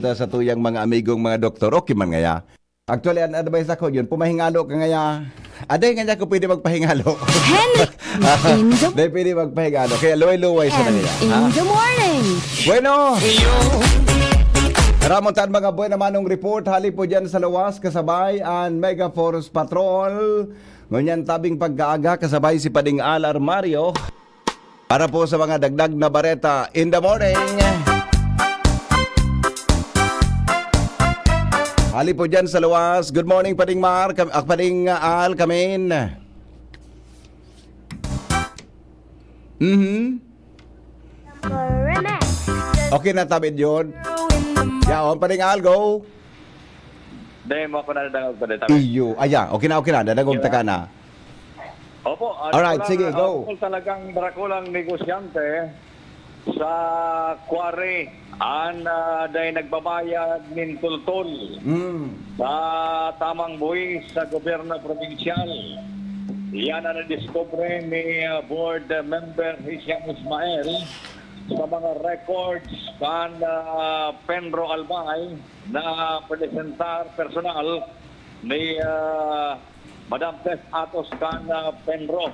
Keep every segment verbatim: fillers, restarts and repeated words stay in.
sa tuyang mga amigong mga doktor. Okay man ngaya. Actually, an advice ako yun, pumahingalo ka ngaya. Aday ngaya ko pwede magpahingalo. Henry, in the Day pwede magpahingalo. Kaya luway-luway sa and nila. In Ha? The morning. Bueno. Ramon tan mga buena manong report. Hali po dyan sa lawas, kasabay, and Mega Force Patrol. Ngunyan tabing pagkaaga, kasabay si Pading Al Armario. Para po sa mga dagdag na bareta in the morning. Hali po dyan sa luwas. Good morning, Pading Mar, kam- ah, Pading, ah, Al, Kamin. Mhm. Okay na, tabid yun. Yaon, Pading Al, go. Dahil mo ako nadadangog pa dito. Iyo. Aya, okay na, okay na. Dadangog Di ba? taka na. Opo, ah, Alright, dakulang, sige, ah, go. Dakulang talagang dakulang negosyante sa quarry. An, ah, dahil nagbabayad nin tultol Mm. sa tamang buwis sa gobyerno probinsyal. Yan ang nadiskubre ni, ah, board member Hisham Ismael sa mga records kan, ah, Penro Albay na presentar personal ni, ah, Madam Tess Atos kan, ah, Penro.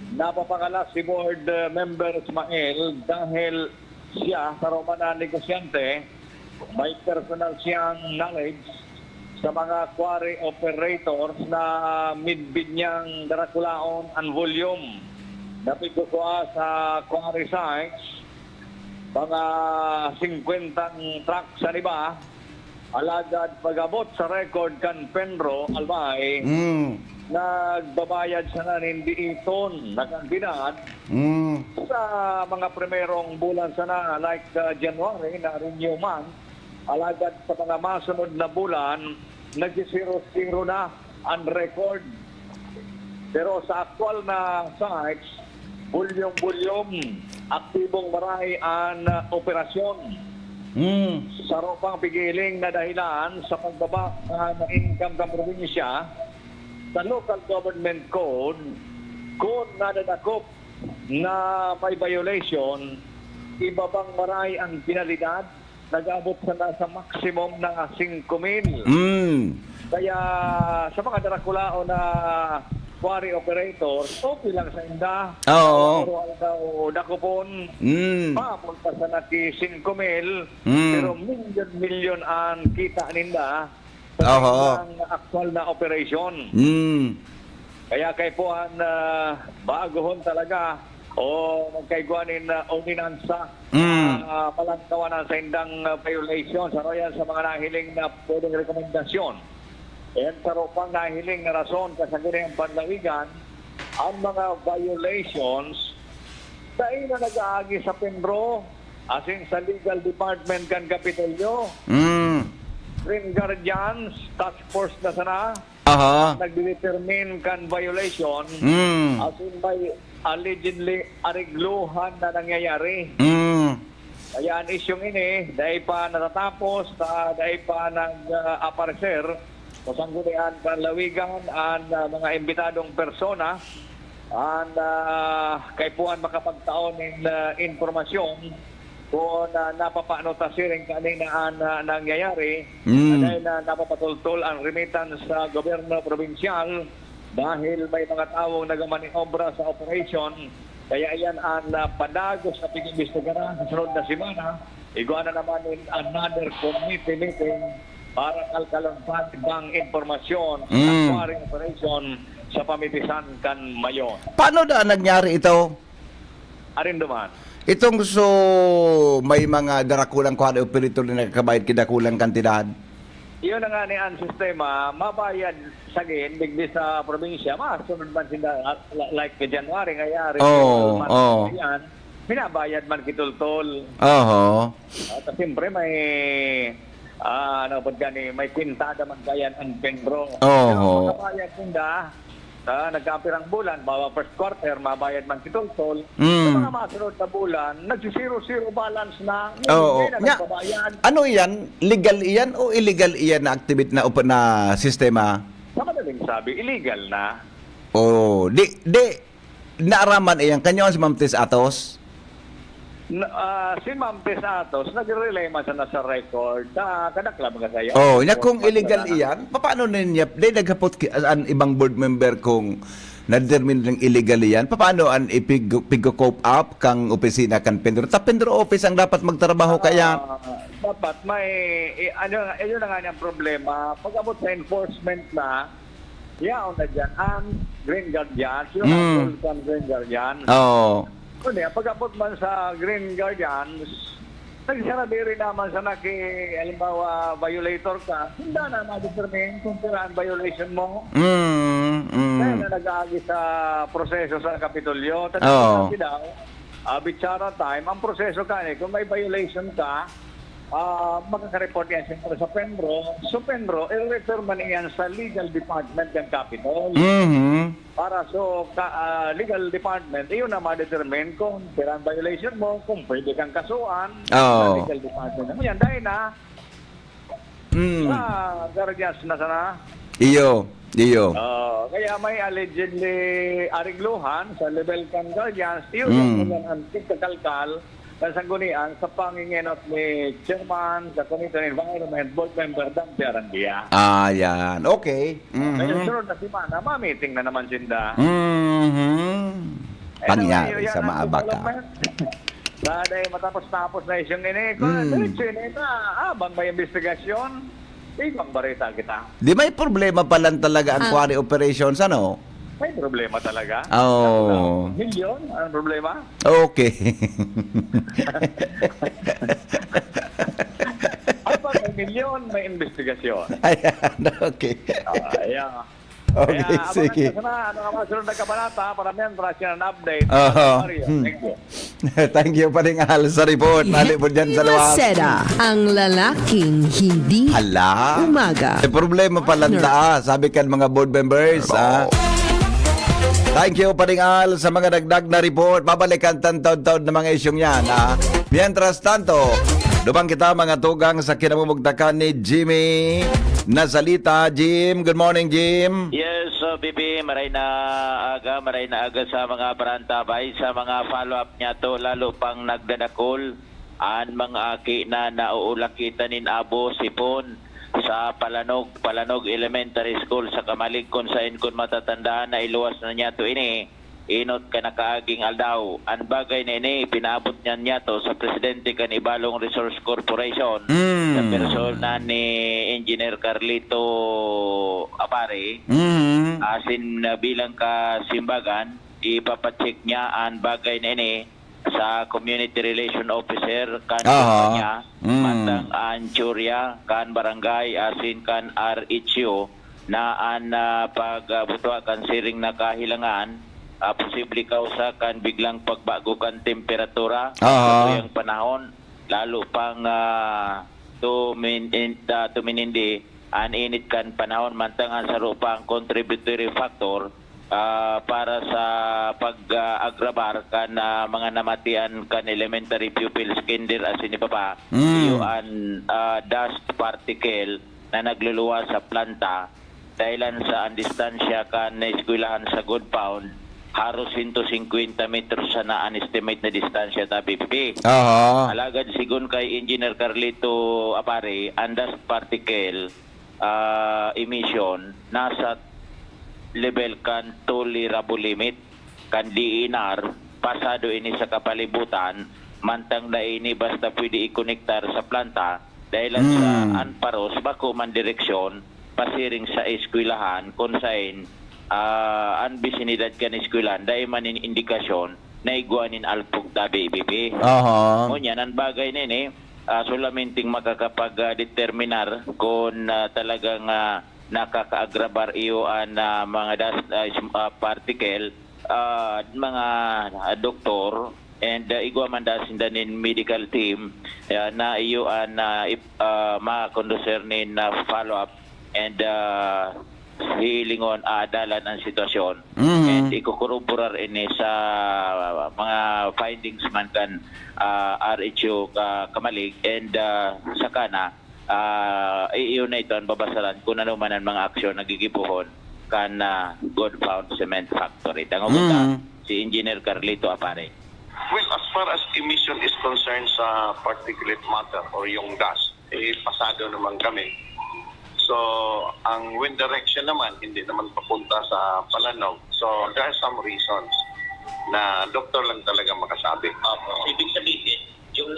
Napapangalas si board, ah, member Ismael dahil siya, sa Roma na negosyante, may personal siyang knowledge sa mga quarry operators na midbid niyang darakulaon an volume na pigkukua sa quarry sites, mga singkwentang truck sa iba. Alagad pag-abot sa record kan Penro Albay, Mm. nagbabayad sana nin diiton na kantidad Mm. sa mga primerong bulan sana, like, uh, January, na renew man. Alagad sa mga masunod na bulan, nagsisiro-siro na an record. Pero sa aktual na sites, bulyong-bulyong, aktibong maray an, ah, operasyon. Mm. Saro pang pigiling na dahilan sa pagbaba kan income kan probinsya, sa local government code, kun nadadakop na may violation, ibabang maray an penalidad, nag-abot sana sa maximum na singko mil. Mm. Kaya sa mga darakulaon na quarry operators, okay lang sa inda. Oo. Araw-araw daw dakopon, Mm. papunta sa naki singko mil, Mm. pero milyon-milyon ang kita ninda sa Oho. kanilang aktual na operation. Mm. Kaya kaipuhan, ah, baguhon talaga o magkaigwa nin, ah, ordinansa, Mm. ah, palangkawan ang saindang, ah, violation. Sa royal sa mga nahiling na pwedeng rekomendasyon. Yan sa rupang nahiling na rason, kasangguniang panlawigan, ang mga violations, dai na nag-aagi sa Penro, asin sa legal department kan Kapitolyo. Mm. Ring guardians, task force na sana, Aha. nagdedetermine kan violation, Mm. asin may allegedly aregluhan na nangyayari. Mm. Kaya an isyung ini, dai pa natatapos, ta dai pa nag, ah, aparecer sa sanggunian panlawigan an, ah, mga imbitadong persona, an, ah, kaipuhan makapagtao nin, ah, impormasyon kun, ah, napapano ta siring kanina an, ah, nangyayari, Mm. dahil na napapatultol ang remittance sa gobyerno probinsyal dahil may mga tawong nagmamaniobra sa operation. Kaya iyan an, ah, padagos na pag-imbestigaran sa sunod na semana. Igwa na naman in another committee meeting para kalkalon pa ang ibang impormasyon sa Mm. quarry operation sa pamitisan kan Mayon. Paano na nangyari ito? Arin duman. Itong so, may mga darakulang quarry operator na nagkakabayad ki dakulang kantidad. Iyon na nga ni ang sistema, mabayad sagin, digdi sa probinsya, masunod man sila, at la-, like ka January, ngayari, Oo, April, March, oo. yan, binabayad man kitultol. Oho. At siyempre, may, ah, ano, pag gani, may kwintada man kayan ang Penro. Oo. Pero makabayad ninda, ah, nagkapirang bulan, bawa first quarter, mabayad man kitultol. Mm. Sa mga masunod na bulan, nagsisiro-zero balance na. Ngayon, Oo. hindi na Nga, nagbabayad. ano iyan? Legal iyan o illegal iyan na activity na upa-, na sistema? Sa madaling sabi, illegal na. Oh, di, di, naaraman iyan. Kanyo si Ma'am Tess Atos? Na, ah, si Ma'am Tess Atos, nagre-rely man sana sa record. Ta, kadakla mga saya. Oh, nya kung Mas illegal wala na. Iyan, paano na niya? Di naghapot ki-, an ibang board member kung na-determine ng illegal iyan? Paano an ipig-, pig-cope up kang opisina kan PENRO? Ta PENRO office ang dapat magtrabaho kaya. Ah, dapat may, eh, ano, ayun na nga ang problema. Pag-abot sa enforcement na, yaon na dyan, ang Green Guardians, yung Mm. actual kan Green Guardians. Oh. Ano yan, pag-abot man sa Green Guardians, nagsarabi rin naman sa naki, halimbawa, violator ka, hindi na ma-determine kung sira ang violation mo. Mm, mm. Kaya na nag-aagi sa proseso sa Kapitolyo. Tapos Oo. sabi daw, ah, Bichara time, ang proseso ka eh, kung may violation ka, ah, makaka-report yan siyempre sa PENRO. So PENRO, i-refer man yan sa legal department ng Capitol. Mhm. Para so ka, ah, legal department, iyon na ma-determine kung sira ang violation mo, kung pwede kang kasuhan Oo. sa legal department. Ano yan? Dahil na, Mm. ah, guardians na sana. Iyo, iyo. Oh, kaya may allegedly arigluhan sa level kan guardians. Iyon Mm. yan ang pagkakalkal ng sanggunian sa pangingenot ni chairman sa Committee on Environment, board member Dante Arandia. Ah, yan. Okay. Kaya Mhm. sunod na semana, ma-meeting na naman sinda. Mhm. Anyway, Pangyari yan sa ang maabaka. development. Sa dahil matapos-tapos na isyong ini, Mm. diretso ini na, habang may investigasyon, ibang barita kita. Di may problema pa lang talaga ang Ah. quarry operations, ano? May problema talaga. Oh. Milyon ang problema. Okay. Habang may milyon, may investigasyon. Ayan, okay. Ah, yeah. Okay, Kaya, abangan sige. ko sana, ano naman, sunod na kabanata, para may ang rasyon update. Aha. Mario, Hmm. thank you. Thank you, Paring Al, sa report. Nali po dyan sa luwas. Masera ang lalaking hindi Hala. umaga. May problema pa lang Partner. taa, sabi kan mga board members, ha? Thank you, Paring Al, sa mga dagdag na report. Babalikan tan taud-taud na mga isyong yan, ha? Mientras tanto, dumang kita mga tugang sa kinamumugtakan ni Jimmy Nazalita. Jim, good morning, Jim. Yes, uh, B B, maray na aga, maray na aga sa mga barantabay, sa mga follow-up niya to, lalo pang nagdadakol an mga aki na nauulakitan nin abo, sipon sa Palanog, Palanog Elementary School sa Camalig, kun sain kun matatandaan na iluwas na niya to ini, inot ka nakaaging aldaw. An bagay na ini, pinaabot niya niya to sa presidente kan Ibalong Resource Corporation, Mm. sa persona ni Engineer Carlito Apare. Mm. Asin, uh, bilang kasimbagan, ipapacheck niya an bagay na ini sa community relation officer kan Aha. kumpanya, Mm. mantang an tsorya kan barangay asin kan R H U na an, ah, pagbutwa kan siring na kahilangan, ah, posible kausa kan biglang pagbago kan temperatura, Aha. sa tuyang panahon, lalo pang, ah, tumin-, in-, ah, tuminindi an init kan panahon, mantang an saro pang contributory factor, ah, para sa pag-agrabar kan, ah, mga namatian kan elementary pupils, kinder asin iba pa, Mm. iyo an, ah, dust particle na nagluluwas sa planta. Dahilan sa an distansya kan eskwelahan sa Good Pound, haros sento singkwenta metros sana an estimate na distansya ta, B P P. Aha. Alagad sigon kay Engineer Carlito Apare, an dust particle, ah, emission nasa level kan tolerable limit kan D E N R, pasado ini sa kapalibutan, mantang dai ini basta pwede ikonektar sa planta, dahilan sa Hmm. an paros bako man direksyon pasiring sa eskwelahan, kun sain, ah, an bisinidad kan eskwelahan dai man nin indikasyon na igwa nin alpog tabi, B P P. Aha. Ngunyan, an bagay na ini, ah, solamente makakapag-determinar kun, ah, talagang, ah, nakakaagrabar iyo an, ah, mga dust, ah, is-, ah, particle, ah, mga, ah, doktor, and, ah, igwa man daa sinda nin medical team, ah, na iyo an, ah, ip-, ah, makonduser nin, ah, follow-up and, ah, hihilingon, aadalan an sitwasyon. Mhm. And ikokoroborar ini sa mga findings man kan, ah, R H U ka Camalig, and, ah, saka na, ah, i-, iyo na ito an babasaran kung ano man an mga aksyon na gigibohon kan, ah, Good Pound Cement Factory. Dangogon ta, Mhm. si Engineer Carlito Apare. Well, as Far as emission is concerned sa particulate matter or yung dust, eh, pasado naman kami. So, ang wind direction naman, hindi naman papunta sa palanog. So, there are some reasons na doktor lang talaga makasabi. Opo. Ibig sabihin, yung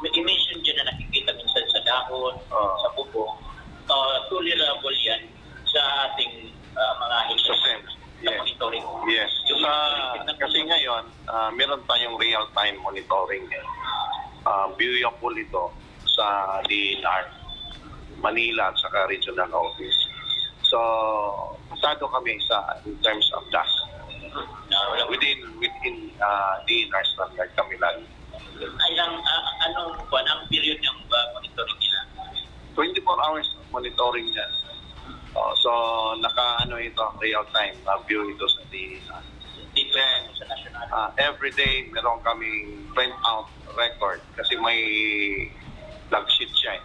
emission dyan na nakikita minsan sa dahon, Oo. sa bubong, ah, tolerable yan sa ating, ah, mga Sa sense. Yes. Monitoring. Yes. Yung Sa, monitoring ng kasi ngayon, ah, meron tayong real-time monitoring. Eh. Ah, viewable ito sa D N R Manila at saka regional office. So, pasado kami sa, in terms of dust. Within, within, ah, D N R standard kami lagi. Ilang, ah, anong, kuwan, ang period ng, ah, monitoring nila? Twenty-four hours monitoring yan. Oh, so, naka, ano ito, real time, na view ito sa D N R. Dito Then, sa national. Ah, every day, meron kaming print out record kasi may log sheet siya eh.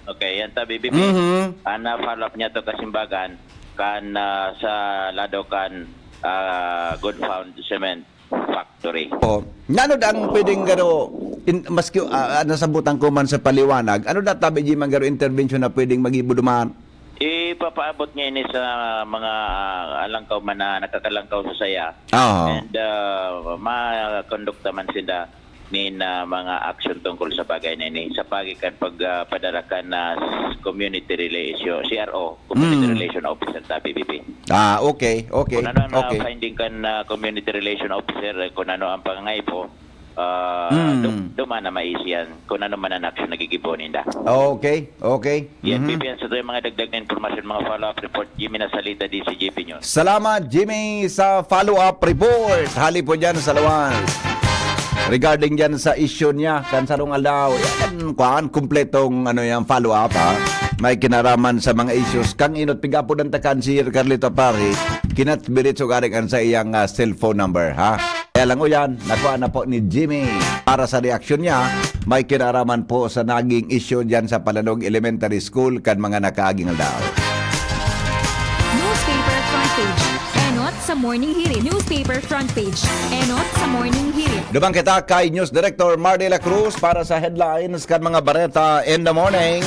Okay, yan tabi, Bibi. Mhm. Ang na-follow up niya to kasimbagan, kan, ah, sa lado kan, ah, Good Found Cement Factory. Oh, ngano da ang pwedeng garo, in, maski, ah, ah, nasabutan ko man sa paliwanag, ano da tabi di man garo intervention na pwedeng magibo duman? Ipapaabot niya ini sa mga, ah, alangkaw man na nakakalangkaw sa saya. Oo. And, ah, makondukta man sinda nin, ah, mga aksyon tungkol sa bagay na ini. Sa pagi kan pag, ah, padara kan, ah, community relation, C R O, community Mm. relation officer sa P B B. Ah, okay, okay, Kung ano ang, ah, okay. finding kan, ah, community relation officer, eh, kung ano ang pangangaipo, ah, Mm. dum-, duman na maisi yan. Kung ano man ang aksyon na gigibo ninda. Okay, okay. Yan, Mhm. P P N, sa ito yung mga dagdag na impormasyon, mga follow-up report, Jimmy Nasalita, D C G P News. Salamat, Jimmy, sa follow-up report. Hali po dyan sa Luwal. Regarding dyan sa issue niya, kan sarong aldaw, yan, kuan, kumpletong, ano yan, follow-up, ha? May kinaraman sa mga issues. Kang inot, pigapo ng takan si Carlito Pari, kinatbirit so garing an sa iyang, ah, cellphone number, ha? Kaya lang, uyan, nakuha na po ni Jimmy. Para sa reaksyon niya, may kinaraman po sa naging issue dyan sa Palanog Elementary School kan mga nakaaging aldaw. Newspaper front page. Enot sa Morning Hirit. Newspaper front page. Enot sa Morning Hirit. Dumang kita kay News Director Mar de la Cruz para sa headlines kan mga bareta in the morning.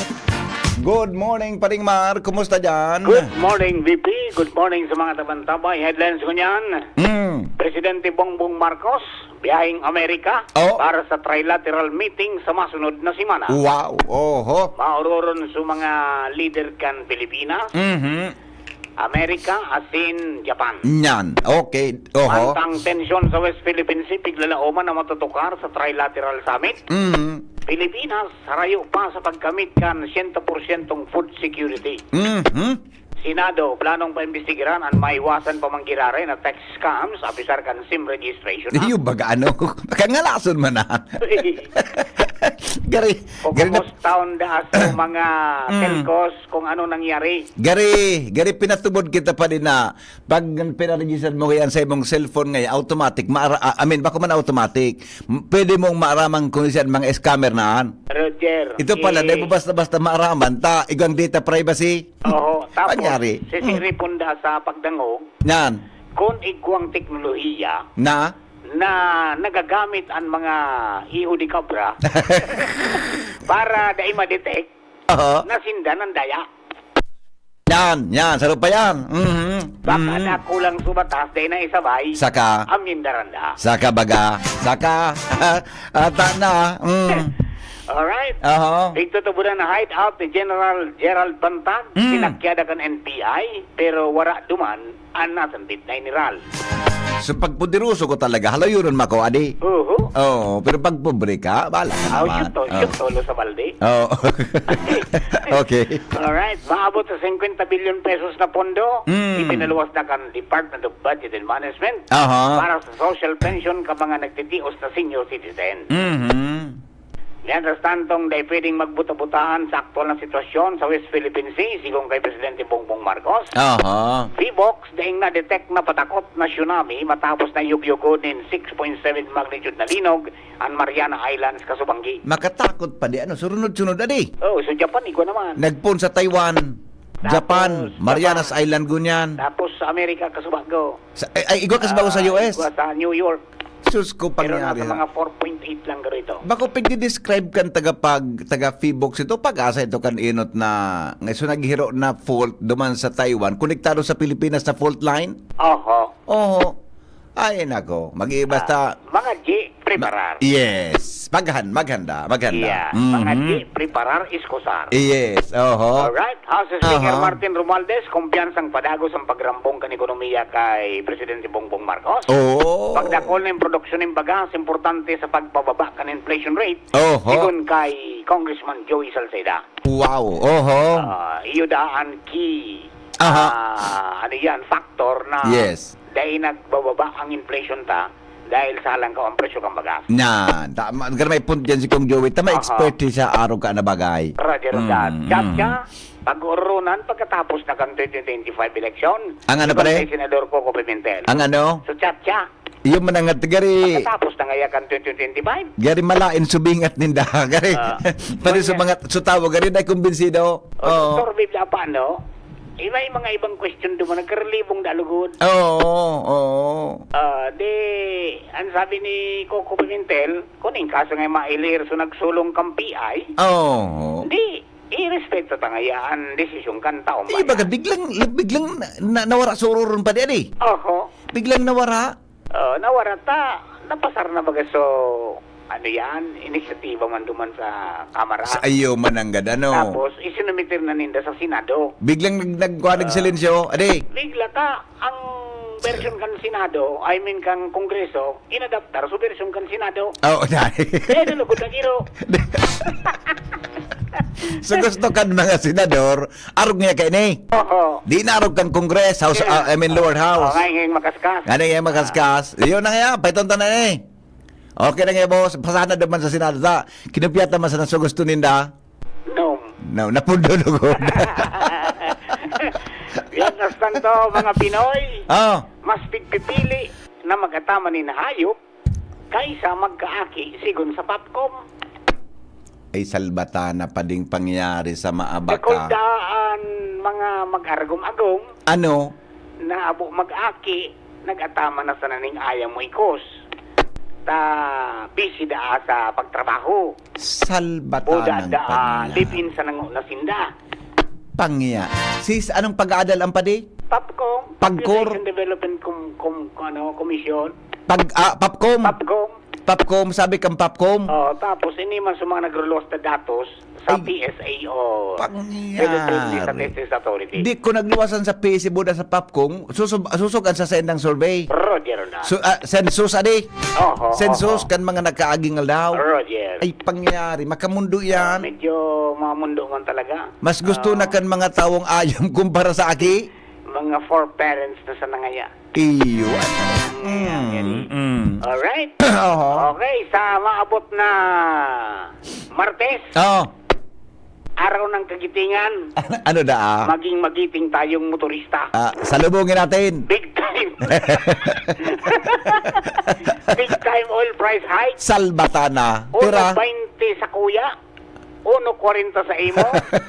Good morning, Paring Mar. Kumusta dyan? Good morning, V P. Good morning sa mga tabantabay. Headlines ko niyan. Mm. Presidente Bongbong Marcos, biyaheng Amerika Oh. para sa trilateral meeting sa masunod na semana. Wow. Oho. Maororon sa mga lider kan Pilipinas, Mhm. Amerika, asin Japan. Nyan. Okay. Oho. Mantang tensyon sa West Philippine Sea, piglalaoman na matutukar sa trilateral summit. Mhm. Pilipinas, harayo pa sa pagkamit kan siyento porsyentong food security. Mhm. Senado, planong paimbestigaran an maiwasan pa man giraray na tax scams, apisar kan sim registration. Iyo, baga ano? Kangalason man na. Gari, O gari na kumusta ang daas ng mga Hmm. telcos kung ano nangyari? Gari, gari pinatubod kita pa din na pag pinaregister mo yan sa imong cellphone ngayon, automatic, maara, ah, I mean, bako man automatic, m-, pwede mong maaraman kung saan mga scammer na. Roger, Ito pala, eh, dahil mo basta-basta maaraman, ta, igang data privacy. Oo, tapos, Panyari. sisiripon da sa pagdangog, Yan. kung igwang teknolohiya Na? na nagagamit ang mga iho di kabra para dai ma-detect Oo. na sinda nang daya. Yan, yan. Saro pa yan. Mhm. Baka Mhm. na kulang sa batas, dai na isabay. Saka? Amyendaran da. Saka baga. Saka. Ata na. Mm. Alright. Aha. Igtutuburan na hideout ni General Gerald Bantag, Mm. sinakya da kan N B I, pero wara duman an nasambit na heneral. So, pag poderoso ko talaga, halayonon mako, adi? Oho. Oo, pero pag pobre ka, bahala ka Aw, naman. shoot to, Oh. shoot tolo sa balde. Oo. Okay. Alright, maabot sa singkwenta bilyon pesos na pondo, Mm. ipinaluwas na kan Department of Budget and Management Aha. para sa social pension ka mga nagtitios na senior citizen. Mhm. Mientras tantong, dai pwedeng magbuta-butaan sa aktual na sitwasyon sa West Philippine Sea, sigon kay Presidente Bongbong Marcos. Aha. P box, daing na-detect na patakot na tsunami matapos na yugyugon nin six point seven magnitude na linog an Mariana Islands, kasubanggi. Makatakot pa di, ano, surunod-sunod, adi? Oh, so Japan, igwa naman. Nagpon sa Taiwan, Tapos, Japan, Marianas Japan. Island, ngunyan. Tapos sa Amerika, kasubago. Sa, ay, ay, igwa kasubago sa Ah, U S? igwa sa New York. Sus ko, Pero pangyari nasa ha. mga four point eight lang garo ito. Bako pigdi-describe kan taga pag-, taga Phivolcs ito, pag-asa ito kan inot na, nga so naghiro na fault duman sa Taiwan, konektado sa Pilipinas sa fault line? Oho. Oho. Ay, nako. Mag-iibas Ah, ta. mga G, preparar. Ma-, yes. Maghan-, maghanda, maghanda. Yeah, mga Mhm. G, preparar, iskusar. Yes, oho. Alright. House Speaker Aha. Martin Romualdez, kumpiyansang padagos ang pagrambong kan ekonomiya kay Presidente Bongbong Marcos. Oo. Pagdakol na yung produksyon ng bagas, importante sa pagpababa kan inflation rate, Oho. sigon kay Congressman Joey Salceda. Wow, oho. Ah, iyo daan key, Aha. ah, ano yan, factor na Yes. dahil nagbababa ang inflation ta, dahil sa halangkaw ang presyo kan bagas. Na, tama, may point yan si Kong Joey. Tama, Aha. expert siya arog ka na bagay. Roger Mm, that. Chacha, mm. pag-urunan pagkatapos na kan twenty twenty-five election, Ang ano, Ibang pare? kay Senador Coco Pimentel. Ang ano? Sa Chacha. Yung manangat gari. Pagkatapos na ngaya kan twenty twenty-five. Gari malain subingat ninda. Gari, Ah. pati sa Kanya. mga, sa tawo, gari na kumbinsido. O, Oo. survey na pa, no? Eh, may mga ibang question duman, nagkarelibong da lugod. Oo, oo. Ah, di, ang sabi ni Coco Pimentel, kuning kaso nga mailir, so nagsulong kang P I, Oo. di, irespeto ta ngaya ang desisyon kan taong Di, bayan. baga biglang, biglang na, na, nawara sa ururon pa di, adi? Oho. Biglang nawara? Oh, nawara ta, napasar na baga so, ano yan, inisyatiba man duman sa Kamara. Sa iyo man nanggad, ano? Tapos, isinumiter na ninda sa Senado. Biglang nag-, nagkuha, Ah. nagsilensyo, adi? Bigla ta, ang version kan Senado, I mean, kan Kongreso, inadaptar sa version kan Senado. Oo, dai. Kaya nalugod na giro. So, gusto kan mga senador, arog niya kaini. Oo. Di na arog kan Congress, House, Yeah. ah, I mean, Lower House. Oo, nga, nga, makaskas. Nga, nga, makaskas. Yun na nga, paiton ta na eh. Okay na nga, boss. Pasana naman sa Senado ta. Kinupyat naman sa naso gusto ninda. No. No, napundo lugod. Mientras tanto, mga Pinoy, Oh. mas pigpipili na magataman nin hayop kaysa magkaaki, sigon sa Popcom. Ay, salbatana pa ding pangyayari sa maabaka. Dakul daan mga mag-aragom-agom Ano? na abo mag-aki, nag-ataman na sana ning ayam mo ikos. Ta, busy daa sa pagtrabaho. Salbatanan Boda daa, pa niya. live-in sa nango na sinda. Pangya. Sis, anong pag-aadal ang padi? Popcom, Pagcor? Population Development Com-, Com-, ano, Commission. Pag, ah, Popcom? Popcom. Popcom, sabi kang Popcom? Oh, tapos ini man sa mga nagruluwas na datos sa Ay, P S A o pangyari. Philippine Statistics Authority. Di ko nagluwasan sa P S A buda sa Popcom, susub-, susog ang sa saindang survey. Roger na. Su-, ah, census, adi? Oho, Census oho. kan mga nagkaaging aldaw. Roger. Ay, pangyari. Makamundo Ah, yan. medyo makamundo man talaga. Mas gusto Ah. na kan mga tawong ayam kumpara sa aki? Mga four parents na sa nangaya. Iyo. Ayan, Mm, yan. mm. Alright. Oho. Okay, sa maabot na Martes, Oh. araw ng kagitingan, Ano daa? maging magiting tayong motorista. Ah, salubungin natin. Big time. Big time oil price hike. Salbatana. Uno Tira. baynte sa kuya. Uno kwarenta sa imo,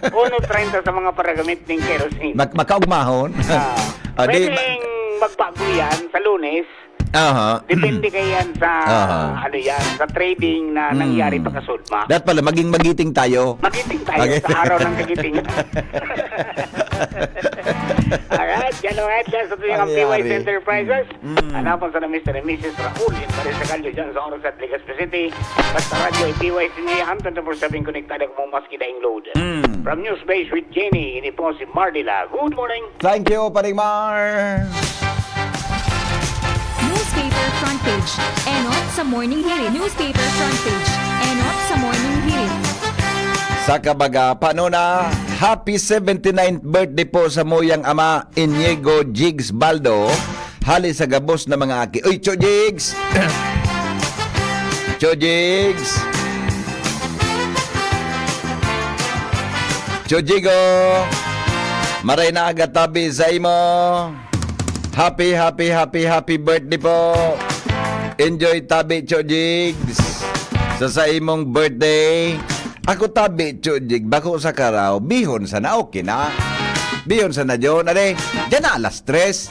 uno treinta sa mga paragamit ning kerosene. Mag-, makaugmahon. Ah, Ah, di, pwedeng ma- magbago yan sa Lunes. Aha. Depende kay yan sa, Aha. ano yan, sa trading na Hmm. nangyari pagkasudma. Dapat pala, maging magiting tayo. Magiting tayo Magiting. sa araw ng kagitingan. Alright, yan ang headlines sa tuyang P Y S Pangyari. Enterprises. Mm. Hanapon sa na Mister and Missus Raul and Marisa Callo dyan sa Oro at Legazpi City. Basta radyo, i-P Y S N G yan, twenty-four seven konektado kamo maski daing load. Mm. From News Base with Jenny, ini po si Mardila. Good morning. Thank you, Paring Mar. Newspaper front page. Enot sa Morning Hirit. Newspaper front page. Enot sa Morning Hirit. Sa kabaga, paano na? Happy seventy-ninth birthday po sa muyang ama, Inigo Jigs Baldo. Hali sa gabos na mga aki. Uy, Cho Jigs! Cho Jigs! Cho Jigo! Maray na aga tabi sa imo. Happy, happy, happy, happy birthday po. Enjoy tabi, Cho Jigs. Sa, sa imong birthday. Ako tabi, Cho Jig, bako sa karaw, bihon sana, okay na. Bihon sana, John. Ade, dyan na alas tres.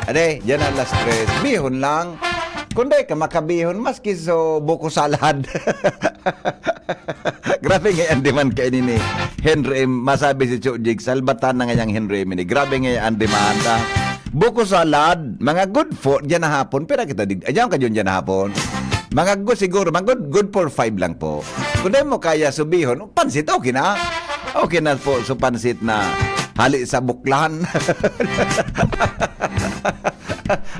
Ade, dyan na alas tres. Bihon lang. Kung dai ka makabihon, maski so buko salad. Grabe nga ang demand kaini ni Henry M. Masabi si Cho Jig, salbatan na ngayang Henry M ini. Grabe nga ang demand, ah. Buko salad, mga good for, diyan na hapon. Pero kita, dig-, diyan ka diyan, diyan na hapon. Mga good siguro, mga good, good for five lang po. Kung dai mo kaya subihon, pansit, okay na. Okay na po, so pansit na hali sa buklan.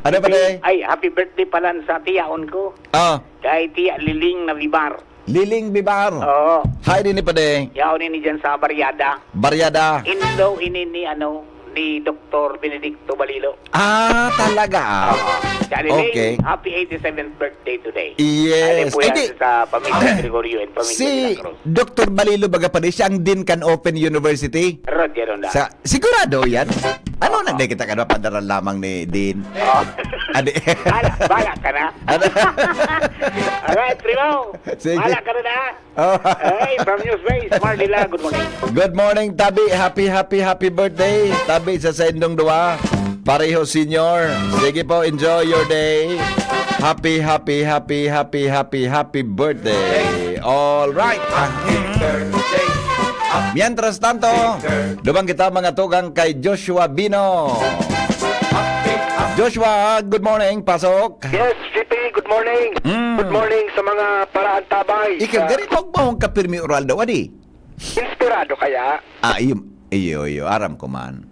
Ano pa, Day? Ay, happy birthday pala sa tiyaon ko. Ah. Kay Tiya Liling na Vivar. Liling Vivar. Oo. Hi, din ni Pade. Yaon ini dyan sa Barriada. Barriada. Indo ini ni, ano, ni Doktor Benedicto Balilo. Ah, talaga, ah. Oo. Siya, Liling, Okay. happy eighty-seventh birthday today. Yes. Ano po Ay, yan di, sa pamilya Gregorio and pamilya si de la Cruz. Doktor Balilo, baga pa rin, siya ang Dean kan Open University. Rod, yan, Rod. Sa, sigurado yan. Ano, Oo. nagdikit ka na, padara lamang ni Dean. Oo. Adi. Bala, bala ka na. Ano? Alright, primo. Sige. Bala ka na, ha? Oh. Hey, from News Base, Marlila, good morning. Good morning, Tabi. Happy, happy, happy birthday. Tabi sa saindong duwa. Pareho Senior. Sige po, enjoy your day. Happy, happy, happy, happy, happy, happy birthday. All right. Mientras tanto, dumang kita mga tugang kay Joshua Bino. Joshua, good morning. Pasok. Yes, G P, good morning. Mm. Good morning sa mga paraantabay. Ikaw, Sa gari, pag bahong ka pirmi oral daw, adi? Inspirado kaya? Ah, iyo, iyo, iyo. Aram ko man.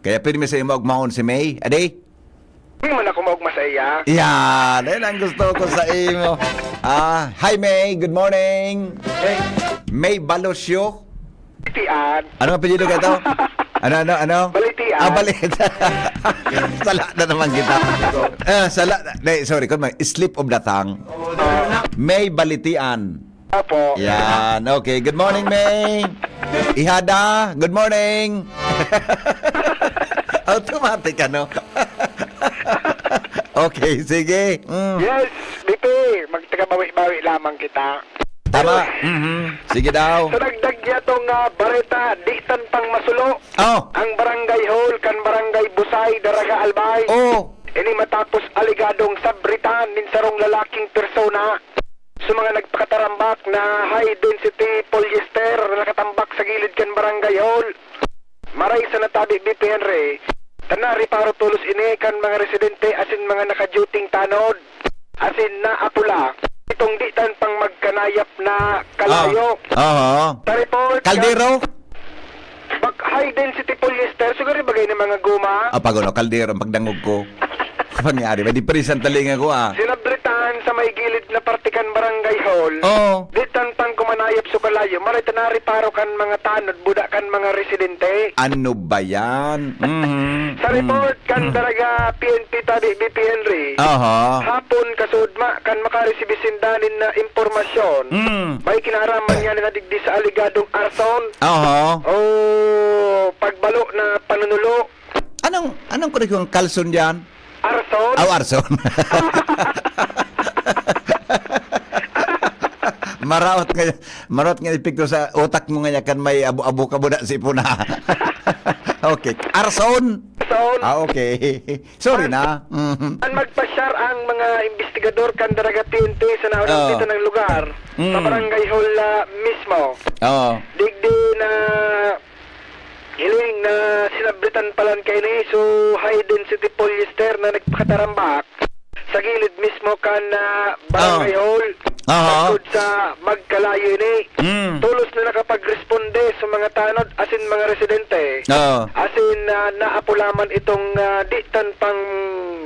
Kaya pirmi sa imo, agmahon si May, adi? Di man ako maugma sa iya. Yan, yan ang gusto ko sa imo. Ah, hi, May. Good morning. Hey. May Balosyo. Balitian. Ano ang apelyido ka ito? Ano, ano, ano? Balitian. Ah, Balitian. Sala na naman kita. Ah, sala. Di, sorry, kung may slip of the tongue. May Balitian. Opo. Yan. Okay. Good morning, May. Ihada, good morning. Automatic, ano? Okay, sige. Mm. Yes, B P, magtagabawi-bawi lamang kita. Tama. Pero Mhm. Sige daw. Sa dagdag niya tong, ah, bareta, di tan pang masulo. Oh. Ang barangay hall kan Barangay Busay, Daraga Albay. Oh. Ini matapos aligadong sabritan nin sarong lalaking persona sa mga nagpakatarambak na high density polyester na nakatambak sa gilid kan barangay hall. Maray sa natabi, B P Henry, ta nareparo tolos ini kan mga residente asin mga nakadyuting tanod, asin naapula itong di tan pang magkanayap na kalayo. Ah, aha. Sa report, Kaldero? Bak-, high density polyester, siguro bagay ng mga goma. Ah, pag ano, kaldero, ang pagdangog ko. Pangyari, may depression talinga ko, ah. Sinabritan sa may gilid na parte kan barangay hall. Oo. Di tan pang kumanayap sa kalayo, maray ta nareparo kan mga tanod, buda kan mga residente. Ano ba yan? Mhm. Sa report kan Mm. Daraga P N P tabi, B P Henry. Aha. Hapon, kasudma, kan makaresibi sinda nin na impormasyon. Mm. May kinaraman niya na digdi sa aligadong arson. Aha. O pagbalo na panunulo. Anong, anong kurikong kalson diyan? Arson? Aw, arson. Maraot nga, maraot nga epekto sa utak mo nga kan may abo-abo ka buda si puna. Okay. Arson? Arson. Ah, okay. Sorry na. Mhm. An magpasyar ang mga investigador kan Daraga P N P sa naunang Oh. sitio ng lugar, sa Mm. barangay hall, ah, mismo. Oo. Digdi na hiling na sinabritan palan kaini, so high density polyester na nagpakatarambak sa gilid mismo kan, ah, barangay Oo. hall. Aha. Sagkod sa magkalayo ini. Mm. Tolos na nakapagresponde sa mga tanod asin mga residente. Oo. Asin, ah, naapula man itong, ah, di tan pang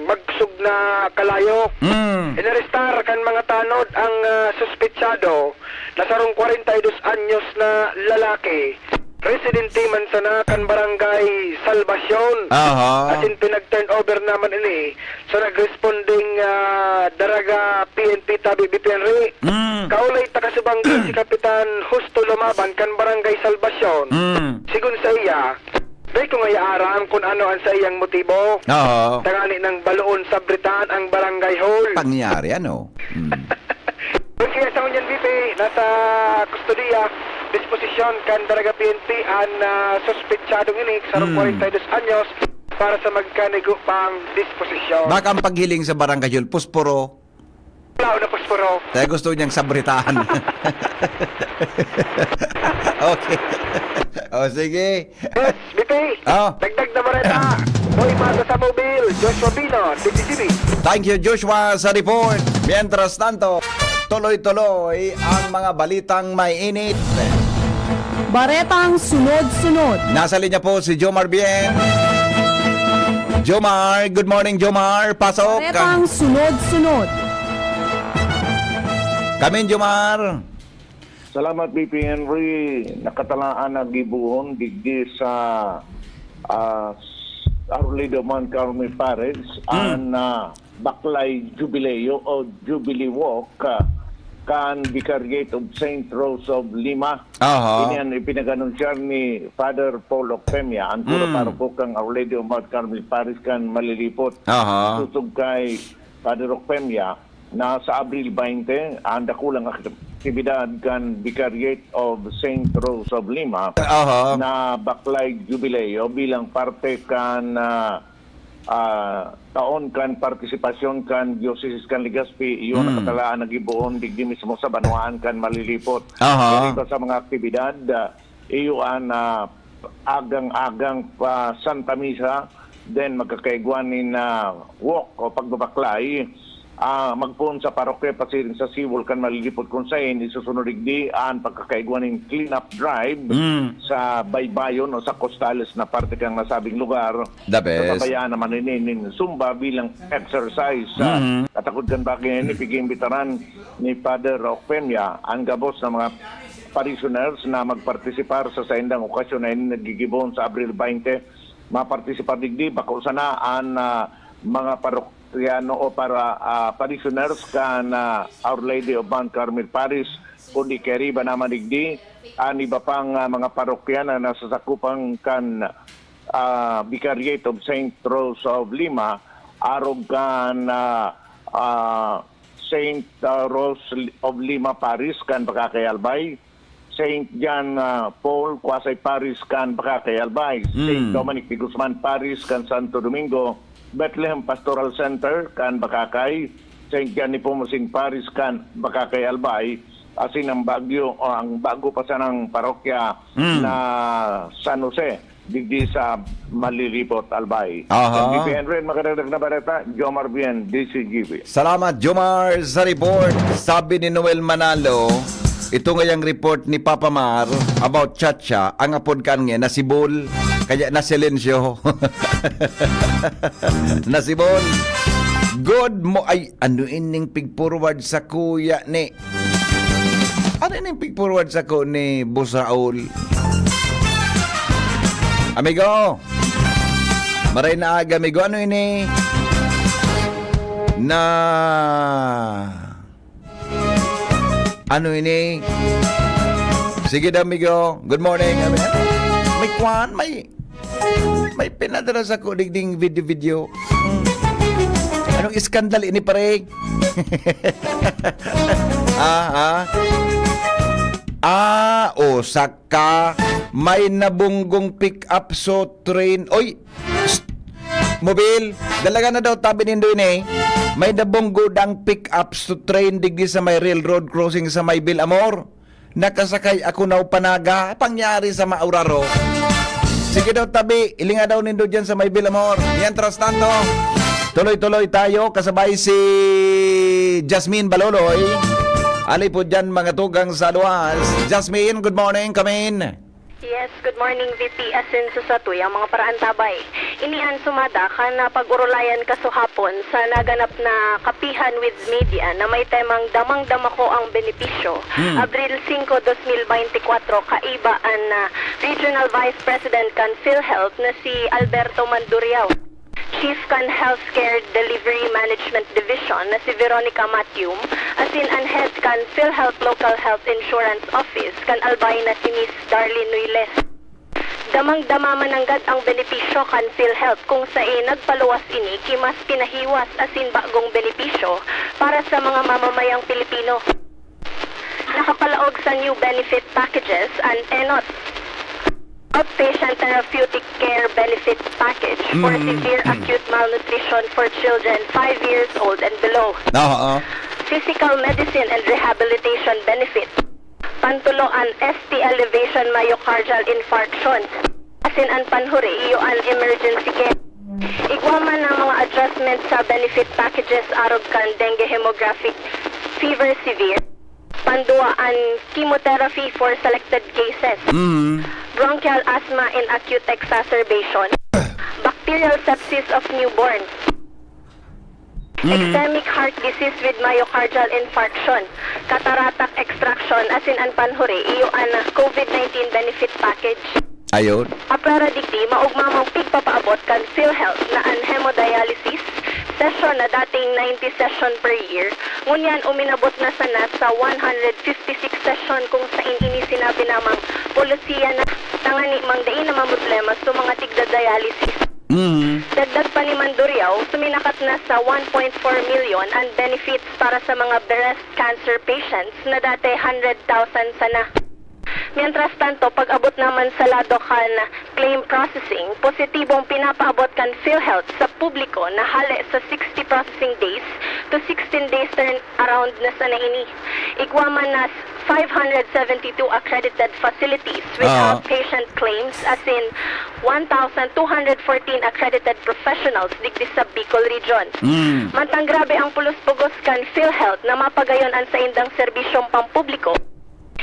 magsog na kalayo. Mm. Inarestar kan mga tanod ang, ah, suspetsado na sarong kwarenta y dos anyos na lalaki. Residente man sana kan Barangay Salvacion. Aha. Asin pinag-turnover naman ini sa nagresponding, ah, Daraga P N P tabi, B P Henry. Mm. Kaulay ta kasubang si Kapitan Justo Lumaban kan Barangay Salvacion. Mm. Sigon sa iya, dai ko ngaya aram kun ano an saiyang motibo. Oo. Tangani nang baloon sabritan ang barangay hall. Pangyari, ano? Mm. Kaya sa ngunyan, B P, nasa kustodiya, disposisyon kan Daraga P N P an, ah, suspetsadong ini, sarong Mm. kwarenta y dos anyos, para sa magkanigo pang disposisyon. Baka ang paghiling sa barangay hall, posporo. Lao na posporo. Kaya gusto niyang sabritahan. Okay. O, sige. Yes, B P. Oh. Dagdag na bareta. Boy Mato sa Mobile, Joshua Pino, D T C B. Thank you, Joshua, sa report. Mientras tanto, tuloy-tuloy ang mga balitang may init. Baretang sunod-sunod. Nasa linya po si Jomar Bien. Jomar, good morning, Jomar. Pasok. Baretang sunod-sunod. Kamin, Jomar. Salamat, B P Henry. Nakatalaan na gibohon digdi sa, ah, Our Lady of Mount Carmel Parish, Hmm. an, ah, Baklay Jubileo o Jubilee Walk, ah, kan Vicariate of Saint Rose of Lima. Aha. Ini an ipinag-anunsyar ni Father Paul Ocpemia, an cura Hmm. paroko kan Our Lady of Mount Carmel Parish kan Malilipot. Aha. Susog kay Father Ocpemia, na sa Abril twenty, an dakulang aktibidad kan Vicariate of Saint Rose of Lima Aha. na Baklay Jubileo bilang parte kan, ah, ah, taon kan partisipasyon kan Diocese kan Legazpi, iyo Hmm. nakatalaan na gibohon digdi mismo sa banwaan kan Malilipot. Aha. Kaya ito sa mga aktibidad, ah, iyo an, ah, agang-agang pa Santa Misa, then magkakaigwa nin, ah, walk o pagbabaklay, ah, magpoon sa parokya pasiring sa seawall kan Malilipot, kun saen isusunod digdi an pagkakaigwa nin clean-up drive Mm. sa baybayon o sa costales na parte kan nasabing lugar. The best. Kasabayaan naman ini nin Zumba bilang exercise. Ah, Mm. katakod kan bagay na ini, pig-iimbitaran ni Father Ocpemia an gabos na mga parishioners na magpartisipar sa saindang okasyon na ini naggigibohon sa Abril twenty. Mapartisipar digdi, bako sana an, ah, mga parokyano o para, ah, parishioners kan, ah, Our Lady of Mount Carmel Parish, kundi kairiba naman digdi an iba pang, ah, mga parokya na nasasakupan kan, ah, Vicariate of Saint Rose of Lima, arog kan, ah, ah, Saint, ah, Rose of Lima Parish kan Bacacay, Albay, Saint John, ah, Paul Quasi Parish kan Bacacay, Albay, Saint Mm. Dominic de Guzman Parish kan Santo Domingo, Bethlehem Pastoral Center kan Bacacay, Saint John Nepomuceno Parish kan Bacacay, Albay, asin ang bagyo, o ang bago pa sanang parokya Mm. na San Jose, digdi sa Malilipot, Albay. Aha. Ang B P N rin, makadagdag na bareta, Jomar Bien, D C G B. Salamat, Jomar, sa report. Sabi ni Noel Manalo, ito ngayang report ni Papa Mar about Chacha, ang apod kan nga nasibol, kaya nasilensyo. Nasibol. Good mo, ay, ano ining pig-forward sa kuya ni Ano ini pig-forward sako ni Boss Raul? Amigo! Maray na aga, amigo. Ano ini? Na... Ano ini? Sige daw, amigo. Good morning. May kwan, may May pinadala sako digding video-video. Hmm. Anong iskandal ini, pare? Ah, ah. Ah, o, saka may nabunggong pick-up so train. Oy! Psst! Mobil, dalaga na daw tabi nindo ini. May nabunggo dang pick-up so train digdi sa may railroad crossing sa may Bilamor. Nakasakay ako na upanaga, pangyari sa mauraro. Sige daw, tabi, ilinga daw nindo dyan sa may Bilamor. Mientras tanto, tuloy-tuloy tayo, kasabay si Jasmine Baloloy. Ali po dyan, mga tugang sa luwas. Jasmine, good morning, come in. Yes, good morning, V P. Asin sa satuyang mga paraantabay. Ini an sumada kan napag-orolayan kasuhapon sa naganap na kapihan with media na may temang Damang-dama ko ang benepisyo, Hmm. Abril singko, dos mil beintikwatro, kaiba an, ah, Regional Vice President kan PhilHealth na si Alberto Manduriao, Chief kan Healthcare Delivery Management Division na si Veronica Matium, asin an Head kan PhilHealth Local Health Insurance Office kan Albay na si Miss Darlene Nuiles. Damang-dama man nanggad ang benepisyo kan PhilHealth kung sae nagpaluwas ini ki mas pinahiwas asin bagong benepisyo para sa mga mamamayang Pilipino. Nakapalaog sa new benefit packages an enot: Outpatient Therapeutic Care Benefit Package for Mm, severe mm. acute malnutrition for children five years old and below. Oo. Physical medicine and rehabilitation benefit. Pantulo an S T elevation myocardial infarction. Asin an panhuri iyo an emergency care. Igwa man ang mga adjustment sa benefit packages arog kan dengue hemorrhagic fever severe. Pandua an chemotherapy for selected cases. Mm. Bronchial asthma in acute exacerbation. Bacterial sepsis of newborn. Mm. Ischemic heart disease with myocardial infarction, cataract extraction, asin an panhuri, iyo an COVID nineteen benefit package. Ayun. Apwera digdi, maogma mang pigpapaabot kan PhilHealth na an hemodialysis session na dating ninety session per year, ngunyan uminabot na sana sa one hundred fifty-six session kung sain ini sinabi namang polisiya na tangani mang dai na mamroblema sa mga tigda-dialysis. Mm. Dagdag pa ni Manduriao, suminakat na sa one point four million ang benefits para sa mga breast cancer patients na dati hundred thousand sana. Mientras tanto, pag-abot naman sa lado kan claim processing, positibong pinapaabot kan PhilHealth sa publiko na hale sa sixty processing days to sixteen days turnaround na sana ini. Igwa man na five hundred seventy-two accredited facilities with Ah. outpatient claims, asin one thousand two hundred fourteen accredited professionals digdi sa Bicol Region. Mm. Mantang grabe ang pulos-pugos kan PhilHealth na mapagayon an saindang serbisyong pampubliko,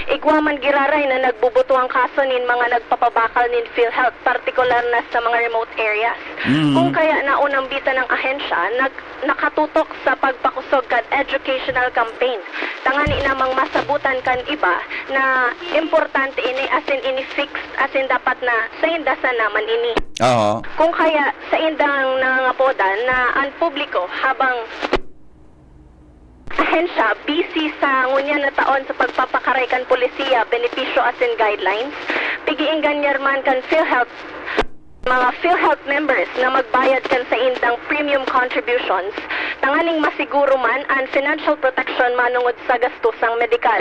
igwa man giraray na nagbubuto ang kaso nin mga nagpapabakal nin PhilHealth, partikular na sa mga remote areas. Mm. Kung kaya naunambitan ang ahensya, nag nakatutok sa pagpakosog kan educational campaign, tangani namang masabutan kan iba na importante ini asin ini fixed asin dapat na sainda sana man ini. Oo. Kung kaya, saindang nangangapodan na an publiko habang ahensya busy sa ngunyan na taon sa pagpapakaray kan polisiya, benepisyo asin guidelines, pig-iinganyar man kan PhilHealth, mga PhilHealth members na magbayad kan saindang premium contributions tanganing masiguro man an financial protection manongod sa gastosang medikal.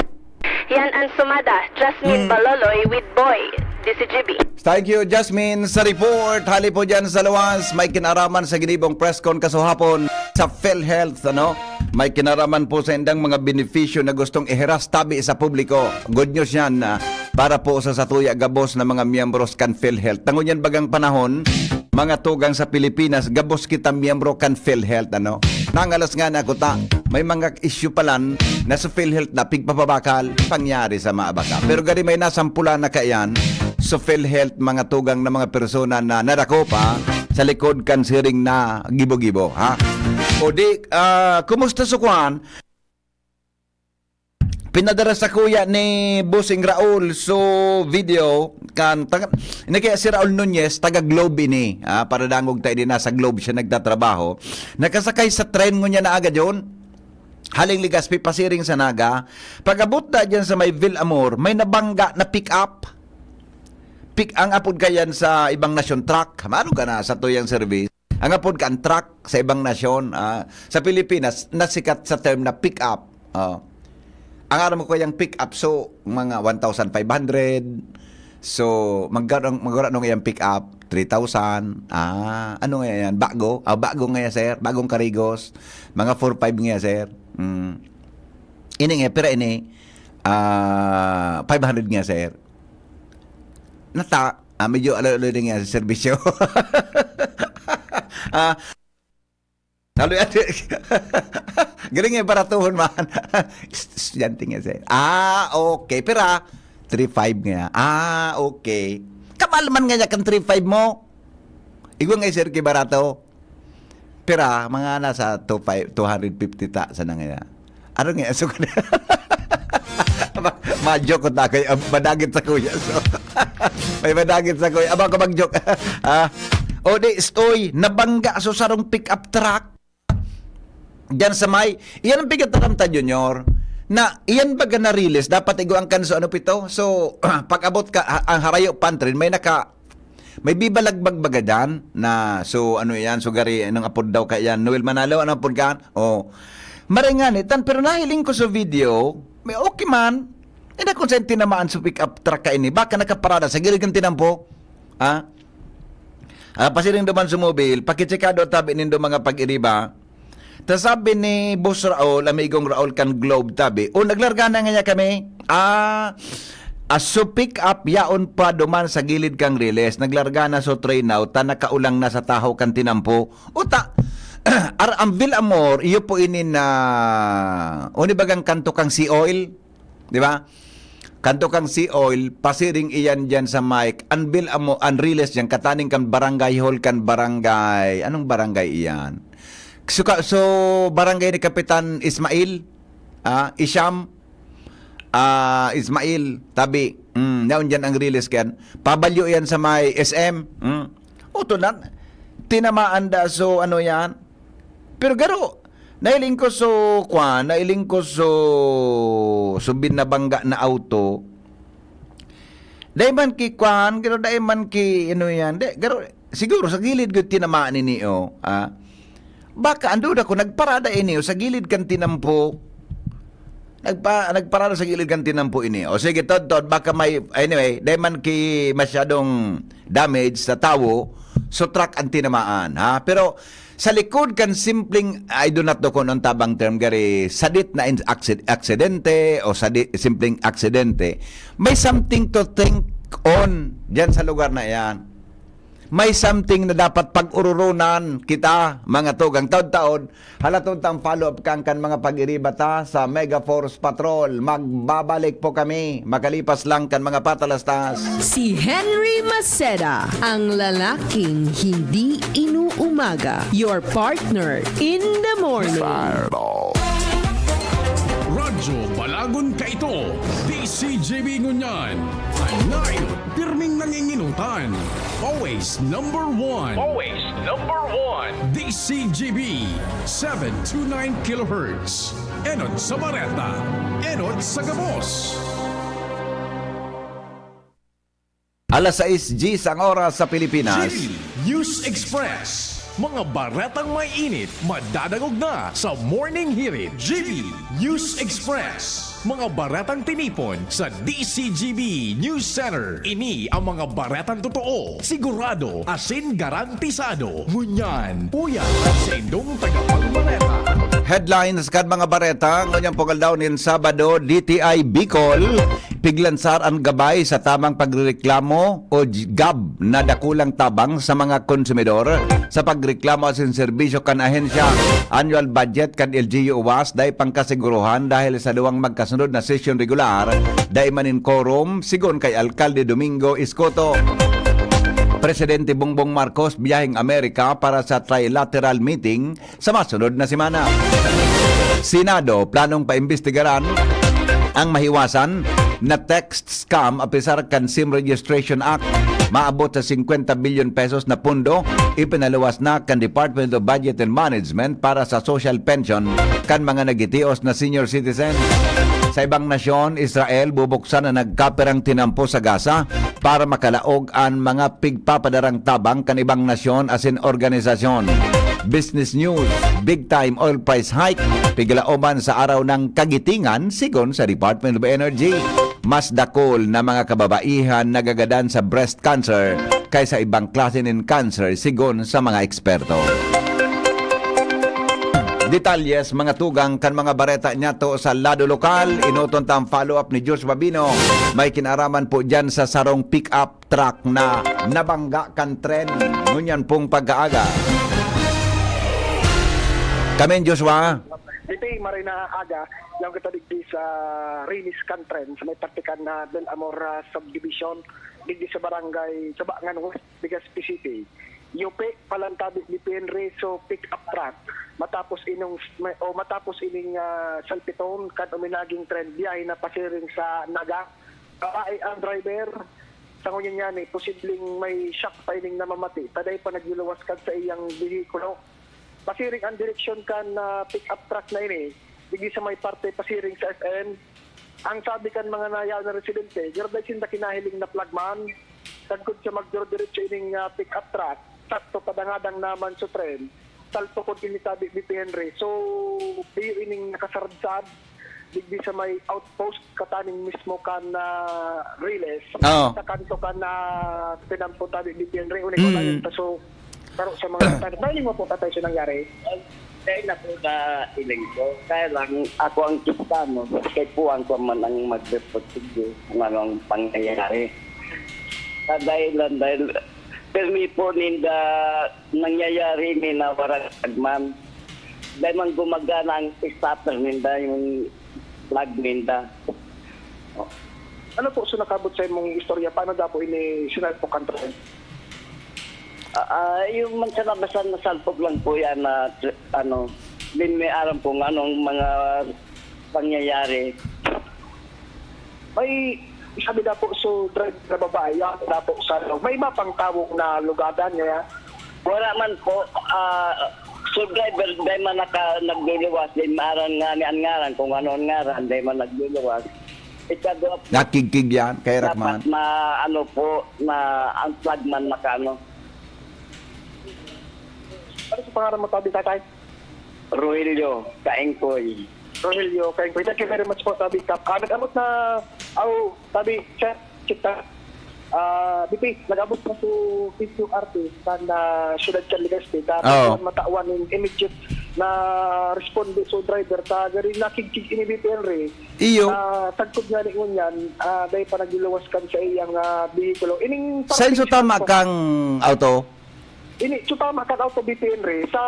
Yan an sumada, Jasmine Mm. Baloloy with Boy, D C G B. Thank you, Jasmine, sa report. Hali po dyan sa luwas, may kinaraman sa ginibong press con kasuhapon sa PhilHealth, ano? May kinaraman po sa indang mga benepisyo na gustong ihiras tabi sa publiko. Good news yan, ah, para po sa satuya gabos na mga miyembros kan PhilHealth. Tangon yan bagang panahon, mga tugang sa Pilipinas, gabos kita miyembro kan PhilHealth, ano? Nangalas nga na kuta, may mga issue palan na sa PhilHealth na pigpapabakal, pangyari sa mga baka. Pero gari may nasampulan na kaiyan, sa PhilHealth, mga tugang na mga persona na nadako pa sa likod kan siring na gibo-gibo, ha? O di, ah, kumusta sa kuwan? Pinadara sa kuya ni Bossing Raul so video kan taga, ini kaya si Raul Nunez, taga Globe ini. Ah, para dangog tayo din, nasa Globe siya nagtatrabaho. Nakasakay sa tren ngunyan na agad yun. Haling Legazpi, pasiring sa Naga. Pag-abot na dyan sa may Villamor, may nabangga na pick-up. Pick, ang apod kayan sa ibang nasyon, truck. Mano ka na sa tuyang service? Ang apod ka, ang truck sa ibang nasyon, ah, sa Pilipinas, nasikat sa term na pick-up. Oh. Ang aram ko yung pick-up, so, mga one thousand five hundred. So, magkaroon, magkaroon ng iyang pick-up, three thousand. Ah, ano nga yan? Bago? Ah, bago nga yan, sir. Bagong karigos. Mga four five nga, sir. Mm. Ini nga, pero ini, ah, five hundred nga, sir. Nata, ah, medyo alo-alo din nga sa serbisyo. Ah, lalo yan. Galing nga, baratuhon man. Estudyante nga, sir. Ah, okay. Pero, ah, three five nga. Ah, okay. Kamal man nga niya kan three five mo. Igwa nga, sir, kay barato. Pira, mga nasa two five, two hundred fifty ta sa nangaya. Ano nga, so, ma-, ma-joke ko ta, kay, ah, madagit sa kuya. So, may madagit sa kuya. Aba ko mag-joke. Ah, o di, stoy, nabangga so sarong pick-up truck. Diyan sa may, iyan ang pigataramtan, Junior, na iyan baga na-release, dapat iguan kan so ano pito. So, pag-abot ka, ha-, ang harayo pantry, may naka, may bibalagbag baga dyan na, so ano yan, so gari, anong apod daw ka yan? Noel Manalo, anong apod ka? Oh. Maray nga ni, tan, pero nahiling ko sa video, may okay man. Ina kung saan tinamaan sa pick-up truck ka ini, baka nakaparada sa gilid ng tinampo. Ha? Ah, pasiring duman sa mobile, pakitsikado tabi nindo mga pag-iriba. Sa sabi ni Boss Raul, amigong Raul kan Globe tabi, "O, naglarga na nga niya kami." Ah, ah, so pick up yaon pa duman sa gilid kan Riles. Naglarga na so train now, ta nakaulang na sa tahaw kan tinampo. Uta, ar-, ang Vil Amor, iyo po ini na, uni bagang kanto kang Sea Oil, di ba? Kanto kang Sea Oil, pasiring iyan diyan sa Mike. Ang Vil Amor, ang Riles diyan, kataning kan barangay hall, kan barangay, anong barangay iyan? So, ka-, so, barangay ni Kapitan Ismail, ah, Isham, ah, Ismail, tabi, mm, yaon diyan ang Riles kan. Pabalyo iyan sa may S M, mm. Oto na, tinamaan da, so, ano yan? Pero garo, nailing ko so, kwan, nailing ko so, so binabangga na auto. Dai man ki kwan, garo, dai man ki, ano yan, di, garo, siguro sa gilid ko tinamaan ini, oh, ah. Baka, ang duda ko, nagparada ini, oh, sa gilid kan tinampo. Nagpa-, nagparada sa gilid kan tinampo ini. O sige, Tod, Tod, baka may, anyway, dai man ki masyadong damage sa tawo, so truck ang tinamaan, ha? Pero sa likod kan simpleng, I do not know kung anong tabang term, gari, sadit na in-, aksid-, aksidente o sadi-, simpleng aksidente, may something to think on dyan sa lugar na yan. May something na dapat pag-ururunan kita, mga tugang taod-taod, Halaton tang follow-up kan, kan mga pag-iriba ta sa Mega Force Patrol. Magbabalik po kami makalipas lang kan mga patalastas. Si Henry Maceda, ang lalaking hindi inuumaga. Your partner in the morning. Radyo Balagon Kaito, D C G B Ngunyan. Ang layo, pirming nanginginutan. Always number one. Always number one. D C G B, seven two nine kilohertz. Enot sa Bareta, enot sa Gabos. Alas sais diyes ang oras sa Pilipinas. G B News Express. Mga baretang may init, madadangog na sa Morning Hirit. G B News Express. Mga baretang tinipon sa D C G B News Center. Ini ang mga baretang totoo, sigurado, asin garantisado. Ngunyan, uya sa indong tagapagbareta. Headlines kan mga bareta, ngunyan pong aldaw nin Sabado, D T I Bicol, piglansar an gabay sa tamang pagrereklamo o j-, gab na dakulang tabang sa mga konsumidor sa pagreklamo asin serbisyo kan ahensya. Annual budget kan L G U was dai pangkasiguruhan dahil sa duwang magkasunod na sesyon regular, dai man nin quorum, sigon kay Alkalde Domingo Escoto. Presidente Bongbong Marcos biyaheng Amerika para sa trilateral meeting sa masunod na semana. Senado, planong paimbestigaran ang mahiwasan na text scam apisar kan SIM Registration Act. Maabot sa singkwenta bilyon pesos na pondo, ipinaluwas na kan Department of Budget and Management para sa social pension kan mga nagitios na senior citizen. Sa ibang nasyon, Israel, bubuksan na nagkapirang tinampo sa Gaza para makalaog an mga pigpapadarang tabang kan ibang nasyon asin organisasyon. Business News, big time oil price hike, piglaoman sa araw ng kagitingan, sigon sa Department of Energy. Mas dakul na mga kababaihan nagagadan sa breast cancer kaysa ibang klase nin cancer, sigon sa mga eksperto. Detalles, mga tugang, kan mga bareta niyato sa lado lokal, enoton ta ang follow-up ni Josh Babino. May kinaraman po dyan sa sarong pick-up truck na nabangga kan tren ngunyan pong pagkaaga. Kamin, Joshua. Iti maray na aga, yaon kita digdi sa rilis kan tren sa may parte kan, ah, Del Amor, ah, Subdivision, digdi sa barangay Sabangan West, Legazpi City. Yupi, palantabi ni P N Reso pick-up truck. Matapos inong, o matapos ining, ah, salpiton kan uminaging tren biyahe na pasiring sa Naga. Babae ang driver. Sa ngunyan niyan, eh, posibleng may shock pa ining namamati. Taday pa nagluluwas kan sa iyang behikulo. Pasiring ang direksyon kan, ah, pick-up truck na ini, digdi sa may parte pasiring sa F M. Ang sabi kan mga nayaon na residente, garo dai sinda kinahiling na plagman, sagkod sa magdiro-diretso ining, ah, pick-up truck, sakto padangadang naman sa tren, salpukod ini tabi ni Henry. So, iyo ining nakasaradsad, digdi sa may outpost, kataning mismo kan, ah, Riles, Oo. sa kanto kan, ah, tinampo tabi ni Henry, unik Mm. ko tayo, so, pero sa mga tatay, mahiling mo po, tatay, sa nangyari? Kaya na po na iling ko. Kaya lang, ako ang kistano. Kaya po ang ko man ang mag-report sa Diyos kung ano ang pangyayari. Sa dahilan, dahil permi po ninda nangyayari, may nawarang man. Dahil man gumagana ang starter ninda, yung flag ninda. Ano po so nakabot sa imong istorya? Paano daw po ini sinalpok kan tren? Ah, ah, yung man sa nabasan na salpog lang po yan na, ano, din may aram kung anong mga pangyayari. May sabi daw po so driver na babae, yan daw po sa loob. May iba pang tawong na lugadan niya. Wala man po, ah, so driver, dahil man naka, nagluluwas, din maaram nga ni ang ngaran, kung ano ang ngaran, dahil man nagluluwas. Ikadwa po, Nakigkig yan, kay Rakman. dapat ma, ano po, na ang flag man makaano. Ano sa pangalan mo, tabi, tatay? Rogelio Kaengkoy. Rogelio Kaengkoy. Thank you very much po, tabi. Kap. Ah, nag-abot na, aw, tabi, chat, kita. Ah, B P, nag-abot na po P Q R T sa na Siyudad Caligas State. Ah, Oo. Matawan yung immediate na responde so driver ta gari nakigkig ini B P Henry. Iyo. Ah, tagkod nga ni ngunyan, ah, dahil pa nagluluwas kan sa iyang ah, bihikulo. Ining Saan so tama kang auto? Ini, so tama kan auto B P Henry sa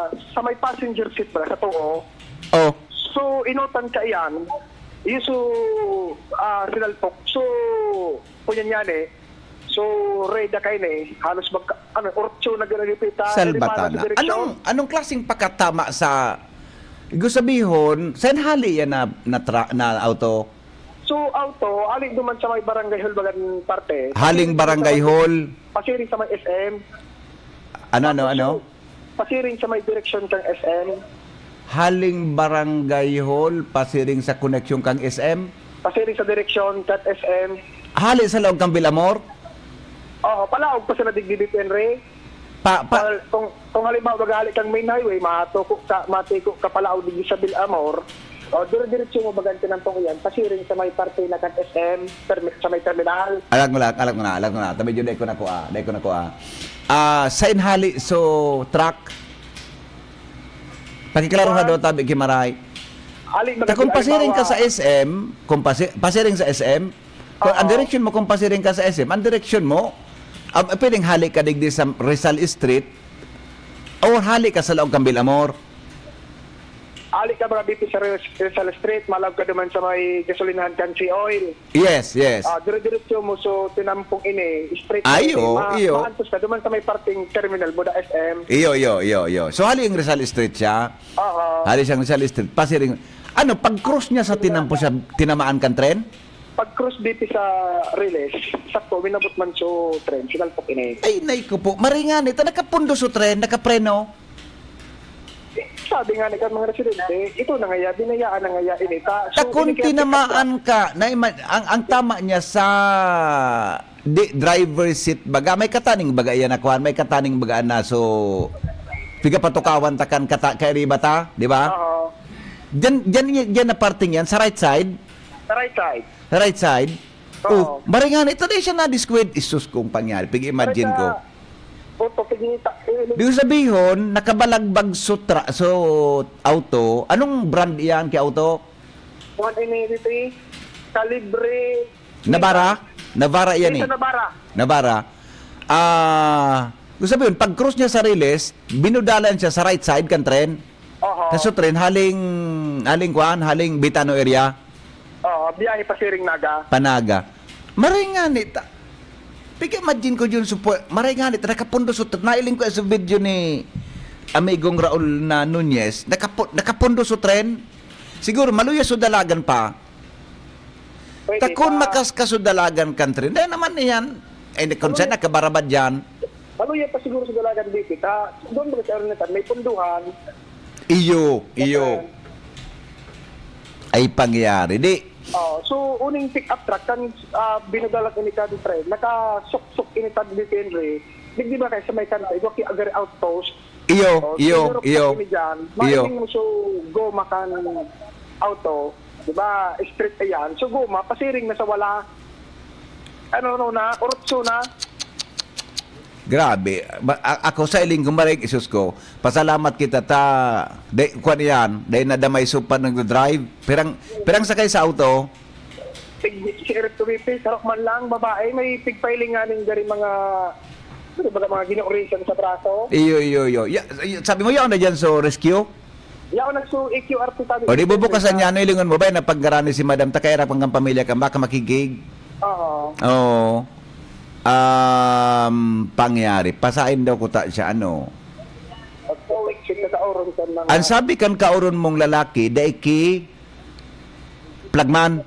sa may passenger seat ba sa tuo. Oh. So inutan ka iyan, iso ah, sinalpok. So punyan yan eh. So reda kayo na eh. Halos magka, ano, orcho na gano'n yung pita. Salbatana. Anong anong klaseng pakatama sa gusto sabihon, saan hali yan na, na, tra- na auto? So auto, ali duman sa may barangay hall bagan parte. Haling barangay hall. Pasiring sa may S M. Ano, ano, ano? Pasiring sa may direksyon kang S M. Haling barangay hall, pasiring sa koneksyon kang S M. Pasiring sa direksyon kang S M. Hali sa laog kang Vilamor? Oo, palaog pa sa nadigdi, Henry. Pa, pa, Pal- kung, kung halimbawa, maghali kang main highway, matuko ka, matiko ka palaog digdi sa Vilamor, o dire-diretso mo bagan tinampong iyan, pasiring sa may parte na kan S M, termi- sa may terminal. Alag mo lang, alag mo na, alag mo na. Tabi yun, dahil ko na ko ah, dahil ko na ko ah. Ah, sa inhali, so, truck? Pakiklaro ha do, tabi, Kimaray. Ali, Ta kung pasiring ka sa S M, kung pasi, pasiring sa S M, kung ang direksyon mo kung pasiring ka sa S M, ang direksyon mo, ah, pwedeng hali ka digdi sa Rizal Street, o hali ka sa laog kang Vilamor. Ali ka mga B P sa Rizal Street, malaog ka duman sa may gasolinahan kan Sea Oil. Yes, yes. Ah, dire-diretso mo, so tinampong ini, straight Ay, ini, oo, ma- iyo. maantos ka duman sa may parting terminal mo da S M. Iyo, iyo, iyo, iyo. So, hali yung Rizal Street siya. Oo. Hali siyang Rizal Street. Pasiring. Ano, pag-cross niya sa tinampo siya, tinamaan kang tren? Pag cross B P sa Riles, sakto, minabot man so tren, sinalpok ini. Ay, nay ko po. Maringan, ito, nakapundo so tren, nakapreno. Sabi nga ni kan mga residente, ito na ngaya, binayaan na ngaya ini. Ta, so, Takon ini kaya tinamaan ka. Na, ang, ang tama niya sa di, driver seat baga. May kataning baga yan na kuhan. May kataning baga na. So, piga patukawan ta kan kata, kay riba ta, di ba? Oo. Diyan, diyan, diyan na parting yan, sa right side. Sa right side. Sa right side. Oo. Oh, maringan, ito na siya na-disquid. Isus kong pangyari. Pig-imagine ko. Oto, pigita. Eh, Di ko sabihon, nakabalagbag so, tra- so auto. Anong brand iyan kay auto? One eighty-three, Calibre. Navara? Navara iyan eh. Sa Navara. Navara. Ah, gusto sabihin, pag cross niya sa Riles, binudalan siya sa right side kan tren. Oho. Sa tren, haling, haling kuan, haling Bitano area. Oo, biyahe pa siring Naga. Panaga. Maringan ita. Pika imagine ko yun, supo, maringan ita, nakapundo so tren. Nailing ko sa video ni amigong Raul na Nunez, nakapu, nakapundo so tren. Siguro, maluya so dalagan pa. Pwede Takon pa. Makaskas so dalagan kan tren. Dahil naman niyan, eh, kung saan nakabarabad yan. Maluya pa siguro sa dalagan dito. Ta, doon ba sa Arneta, may punduhan. Iyo, iyo. Ay pangyayari. Di, Oh, so, uning pick-up truck, kan ah, binagalat ini kan tren, nakasuksok ini kan dito, Henry. Di, di ba kayo sa may kanta, igwa ki agari outpost? iyo, Oh, iyo, siguro iyo. Kami dyan, Iyo. Mahiling mo so goma kan auto, di ba, straight ayan. So goma, pasiring na sa wala. Ano, no, na, urutso na. Grabe. Ba-, a-, ako sa iling kumarig, isus ko, pasalamat kita ta, day, kwan yan, day na damay supan nagdadrive. Pirang, pirang sakay sa auto? Tig-, si Eric Tuwipi, sarok man lang, babae, may pigpailing nga ning gari mga, ano ba, mga ginoorisan sa braso. Iyo, iyo, iyo. Ya, y-, sabi mo, yaon na dyan sa rescue? Yaon nagsu E Q R T tabi. O, di bubukasan niya, ano, ilingon mo ba, na paggarani si madam, ta kairap ang pamilya ka, baka makigig? Oo. Oo. Um, pangyari, pasain daw ko ta siya, ano? Pag-uwi, siya sa kauron sa mga Ang sabi kan kauron mong lalaki, dai ki plagman.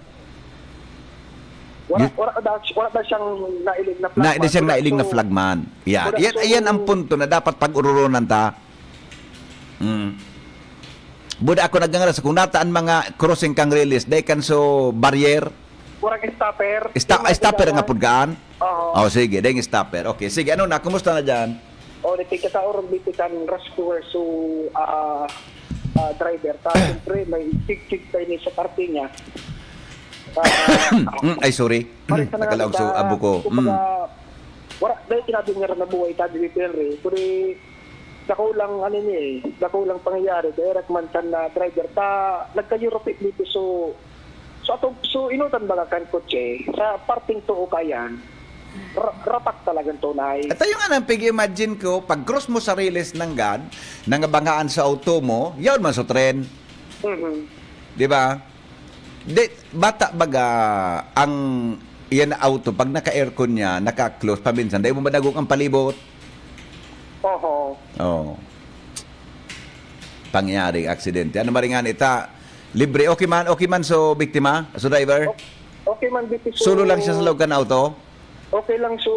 Wala, Yun wala daw, wala daw siyang nailing na Na, plagman. Hindi siyang Wala nailing na so, flagman. Yan. wala Yan, so, ayan ang punto na dapat pag-ururunan ta. Mm. Buda ako nagangaras, kung nataan mga crossing kang release, dai kan so barrier. Kurang stopper. Sta-, Yung mga stopper nga ginawa. pudgaan? Oo. Oh, sige, dai stopper. Okay, sige, ano na, kumusta na dyan? O, nagkikataon ron dito kan rescuer, so, ah, ah, driver. Ta, siyempre, may tigtig tayo ni sa parte niya. Ah, Mm, ay, sorry. Pare sa Nakalaog so nangangita, abo ko. kumbaga, Mm. wala, dahil sinabi niya rin na buhay, sabi ni Perry, kundi, dakulang, ano niya eh, dakulang pangyayari, kaya rak man kan na driver, ta, nagka-Europe dito, so, so, ato, so, inutan baga kan kotse, sa parting tuo kayan, ra-, rapak talagang tunay. At ayun nga nang pig-imagine ko, pag cross mo sa riles ng gad, nangabangaan sa auto mo, yaon man sa tren. Mhm. Di ba? Di, bata baga ang, yan na auto, pag naka-aircon niya, naka-close, paminsan, dai mo madagog ang palibot. Oho. Oo. Pangyaring aksidente. Ano maringan ita? Libre. Okay man, okay man so biktima, so driver? O-, okay man, B P, so Solo lang siya sa loob kan auto? Okay lang so,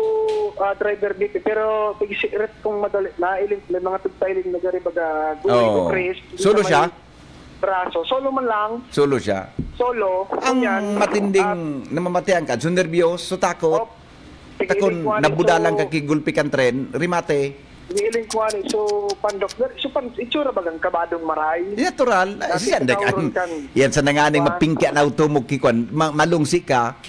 ah, driver, B P, pero tigsiret kung madali, nailing, may mga tugtailing na gari baga, guwi Oo. o Chris, Solo sa siya? may braso. Solo man lang. Solo siya? Solo. Ang Yan. matinding Ah, namamatian ka, so nerbyos, so takot. Op. Takon, Tigilid ko ani, nabudalan so, ka ki gulpi kan tren, remate. Tigilid ko ani, so, pandok, so, pan-, itsura bagang kabadong maray. Natural. Ay, Dati siya, hindi ka, katauron kan yan sa nanganing Kuan. mapingki ang auto mo, kikwan, ma-, malungsi ka.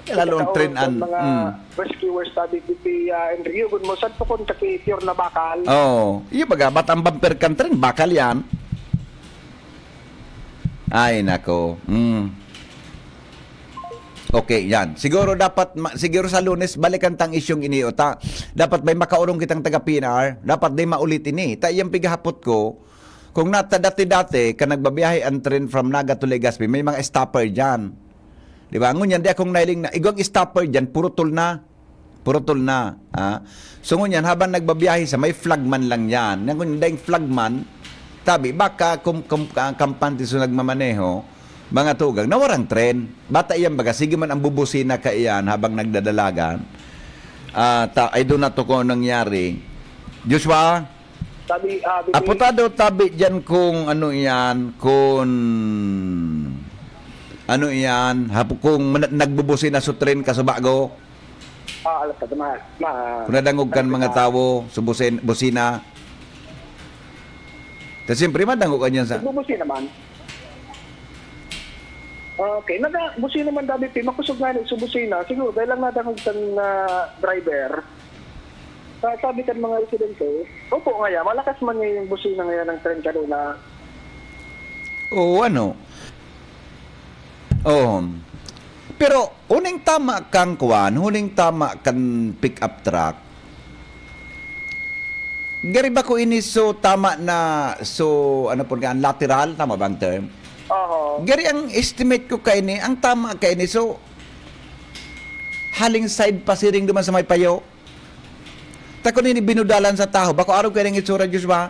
Lalo ang Katauron tren kan an-, mga mm. rescuers, sabi ko, si, ah, Andrew, gud mo, sad po kung taki pure na bakal. Oo. Iyo baga, ba't ang bumper kan tren? Bakal yan. Ay, nako. Mm. Okay, yan. Siguro dapat, ma-, siguro sa Lunes, balikan tang isyung ini, o ta. Dapat may makaurong kitang taga P N R. Dapat di maulit ini. Ta, iyang pighahapot ko, kung nata dati-dati, ka nagbabiyahe ang train from Naga to Legazpi, may mga stopper dyan. Di ba? Ngunyan, di akong nailing na, igwang stopper dyan, puro tol na. Puro tol na, ha? So, ngunyan, habang nagbabiyahe siya, may flagman lang yan. Ngunyan, dahil flagman, tabi, baka kum-, kum-, ka-, kampante so nagmamaneho, mga tugang, nawarang tren. Bata iyan, baga, sige man ang bubusina ka iyan habang nagdadalagan. Ah, ta-, I do not know kung anong nangyari. Joshua, Sabi, ah, bibi- Aputado tabi dyan kung ano iyan, kung ano iyan, hapo kung mana-, nagbubusina so tren ka sa bago. Ah, alas ka, ma-, ma-, Kung nadangog kan mga tawo, so busin-, busina. Ta siyempre, madangog ka niyan sa Nagbubusina man. Okay, naga-, busina man, David P, makusog nga ni, so busina. Siguro, dahil lang nadangog kan, ah, driver. Sa sabi kan mga residente, opo, ngaya, malakas man ngaya yung busina ngaya ng tren kanina. Oo, ano? Oo. Pero, huling tama kang kuwan, huling tama kan pick-up truck. Gari ba ko ini so tama na, so, ano po nga, lateral? Tama ba ang term? Oho. Gari ang estimate ko kaini, ang tama kaini, so, haling side pasiring duman sa may payo. Ta kun ini binudalan sa taho, bako arog kayo ng itsura, Diyos ba?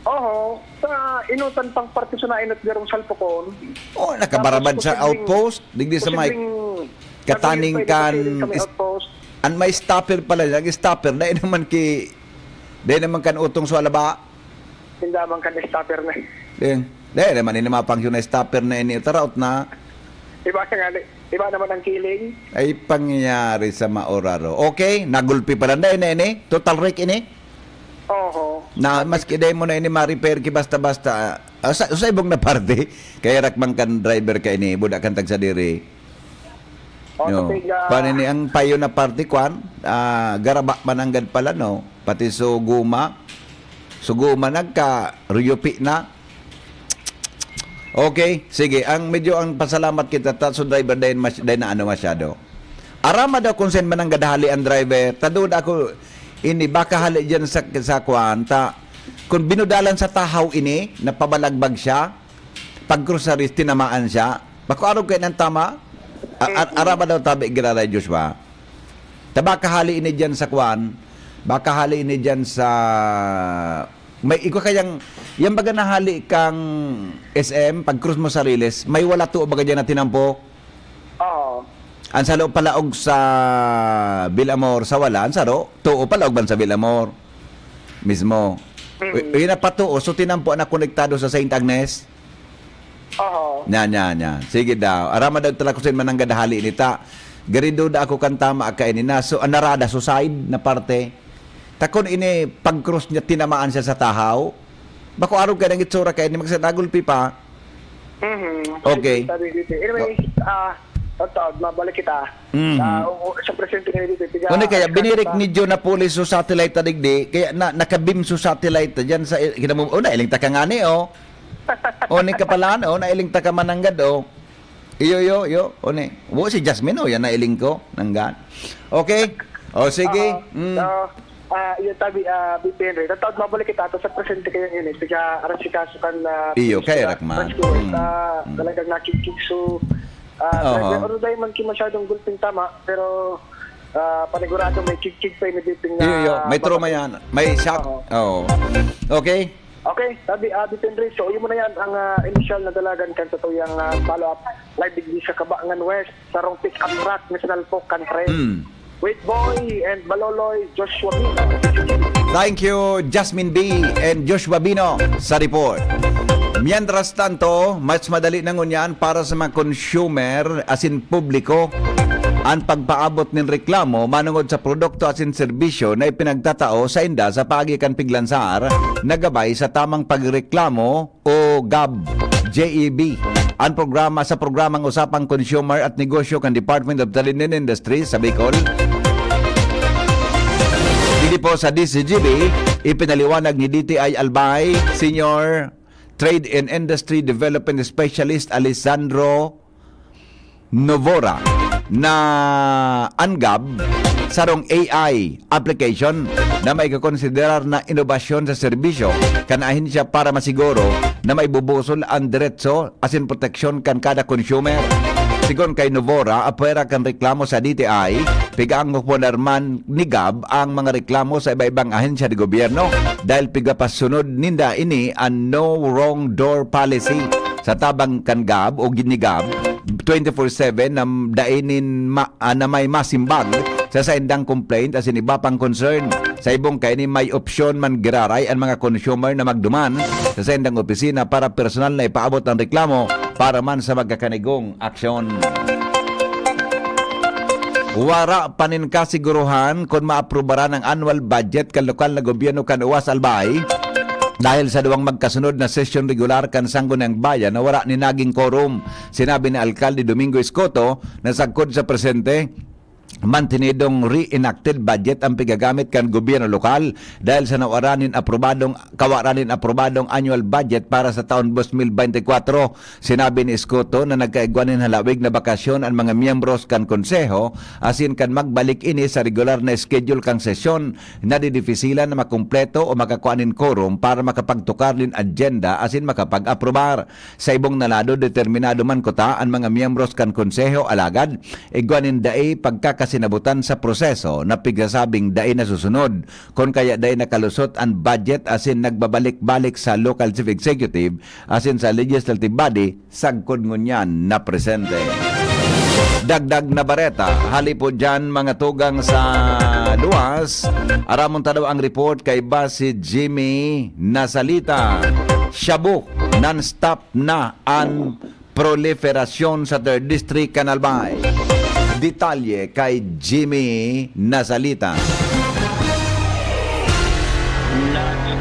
Oho, sa inutan pang parte sa nainot garong salpukon. Oh, nakabarabad Tapos sa posibleng, outpost, digdi sa may posibleng kataning mabilis pa kan yung sa may is-, outpost. An may stopper pala, nag-stopper, dahil naman ki, dahil naman kan utong sa alaba. Hindi naman kan stopper na. Dahil, dahil naman ini mga pangsyon na stopper na ini, taraot na. Iba na nga, iba naman ang kiling. Ay, pangyayari sa maoraro. Okay, nagulpi pala. Dahil na ini, total wreck ini. Oho. Na, maski dahil mo na ini ma-repair ki basta-basta. Ah, sa, sa ibong na parte, kaya rakman kan driver ka ini, buda kan tagsadiri. O, Yo. Sa piga. Paano ni ang payo na parte, kwan? Ah, garaba mananggad pala, no? Pati so guma. So guma nagka-ruyupi na. Okay, sige. Ang medyo ang pasalamat kita, ta, so driver dahil mas-, dahil na ano masyado. Arama daw kung saan mananggad hali ang driver. Tado na ako, ini, baka hali dyan sa, sa kwan, ta, kung binudalan sa tahaw ini, napabalagbag siya, pag-cross sa ris, tinamaan siya. Bako arog kayo ng tama? A-, a-, araba daw tabi, giraray Joshua. Ta baka hali ini dyan sa kwan, baka hali ini dyan sa, may igwa kayang, yan baga nahali kang S M, pag-cross mo sa Riles, may wala tuo baga dyan na tinampo? Oo. Ang salo palaog sa Villamor, sa wala, ang saro, tuo palaog man sa Villamor. Mismo. Mm. Uy, uy, napatuo, so tinampo na konektado sa Saint Agnes? Oo. Nya, nya, nya. Sige daw. Arama daw tala ko sa mananggad hali nita. Garido da ako kan tama kaini na. So, anarada, so side na parte. Takon ini, pag-cross niya, tinamaan siya sa tahaw. Bako arog ka ng itsura kaini, magsanagulpi pa. Mhm. Okay. Sabi dito. Anyway, ah, Todd, mabalik kita. Mhm. Ah, oo, sa presente ngayon dito, tiga Ano kaya, binirik ni Joe na pulis so satellite ta digdi, kaya na, nakabim so satellite ta dyan sa, kita mo, oh, nailing ta ka nga ni, oh. Oh, ni kapalaan, oh, nailing ta ka mananggad, oh. Iyo, iyo, iyo, oh, ni. Wo, si Jasmine, oh, yan, nailing ko, nanggan. Okay? Oh, sige. Oo. Mm. So, ah, iyo, tabi, ah, B P N Ray. Tataod, mabalik kita ato sa presente kayo yun, eh. Tiga, arasikaso kan, ah, Iyo, pulis kaya na Rakman. Rescue. Mm. Ah, Mm. talagang nakikig, so, ah, Oho. talagang, ano, dahil man ki masyadong gulping tama, pero, ah, panigurado may kigkig pa yung diping na Iyo, iyo. May trauma mababa. Yan. May shock. Oo. Oo. Okay? Okay, sabi, ah, Dito Enrico, yun mo na yan, ang, ah, initial na dalagan kan sa tuyang, ah, follow-up live digdi sa Kabangan West, sarong pick-up truck na sinalpok kan tren. Mm. Wait Boy and Baloloy, Joshua Bino. Thank you, Jasmine B and Joshua Bino, sa report. Mientras tanto, mas madali na ngunyan para sa mga consumer, asin publiko, ang pagpaabot nin reklamo manungod sa produkto asin serbisyo na ipinagtatao sainda sa paagi kan piglansar na gabay sa tamang pagreklamo o gab, J E B. Ang programa sa programang Usapang Consumer at Negosyo kan Department of Trade and Industry sa Bicol. Dito po sa D C G B, ipinaliwanag ni D T I Albay, Senior Trade and Industry Development Specialist Alessandro Novora na ang gab, sarong A I application na maikakonsiderar na inobasyon sa serbisyo kan ahensya para masiguro na maibubusol ang diretso asin proteksyon kan kada consumer. Sigon kay Novora, apwera kan reklamo sa D T I, pigaangkop man ni gab ang mga reklamo sa iba-ibang ahensya de gobyerno dahil pigapasunod ninda ini an No Wrong Door Policy. Sa tabang kan gab o ni gab, twenty-four seven na dai nin ma-, ah, na may masimbag sa saindang complaint asin iba pang concern. Sa ibong kaini, may opsyon man giraray an mga consumer na magduman sa saindang opisina para personal na ipaabot ang reklamo para man sa magkakanigong aksyon. Wara pa nin kasiguruhan kun maaprubaran ang annual budget kan lokal na gobyerno kan Uwas Albay dahil sa duwang magkasunod na sesyon regular kan Sangguniang Bayan na wara nin naging quorum. Sinabi ni Alkalde Domingo Escoto na sagkod sa presente, mantenidong reenacted budget ang pigagamit kan gobyerno lokal dahil sa nawara nin aprobadong, kawara nin aprobadong annual budget para sa taon dos mil bente kwatro. Sinabi ni Escoto na nagkaigwa nin halawig na bakasyon an mga miyembros kan Konseho asin kan magbalik ini sa regular na schedule kan sesyon, nadidifisilan na makumpleto o makakua nin quorum para makapagtukar nin agenda asin makapag-aprobar. Sa ibong na lado, determinado man kuta an mga miyembros kan Konseho, alagad igwa nin dai pagkakasinabutan sa proseso na pigsasabing dai nasusunod, kun kaya dai nakalusot an budget asin nagbabalik-balik sa Local Chief Executive asin sa Legislative Body sagkod ngunyan na presente. Dagdag na bareta, hali po dyan mga tugang sa luwas. Aramon ta daw ang report kay Basi Jimmy Nasalita. Shabu, non-stop na an proliferasyon sa Third District kan Albay. Detalye kay Jimmy Nasalita.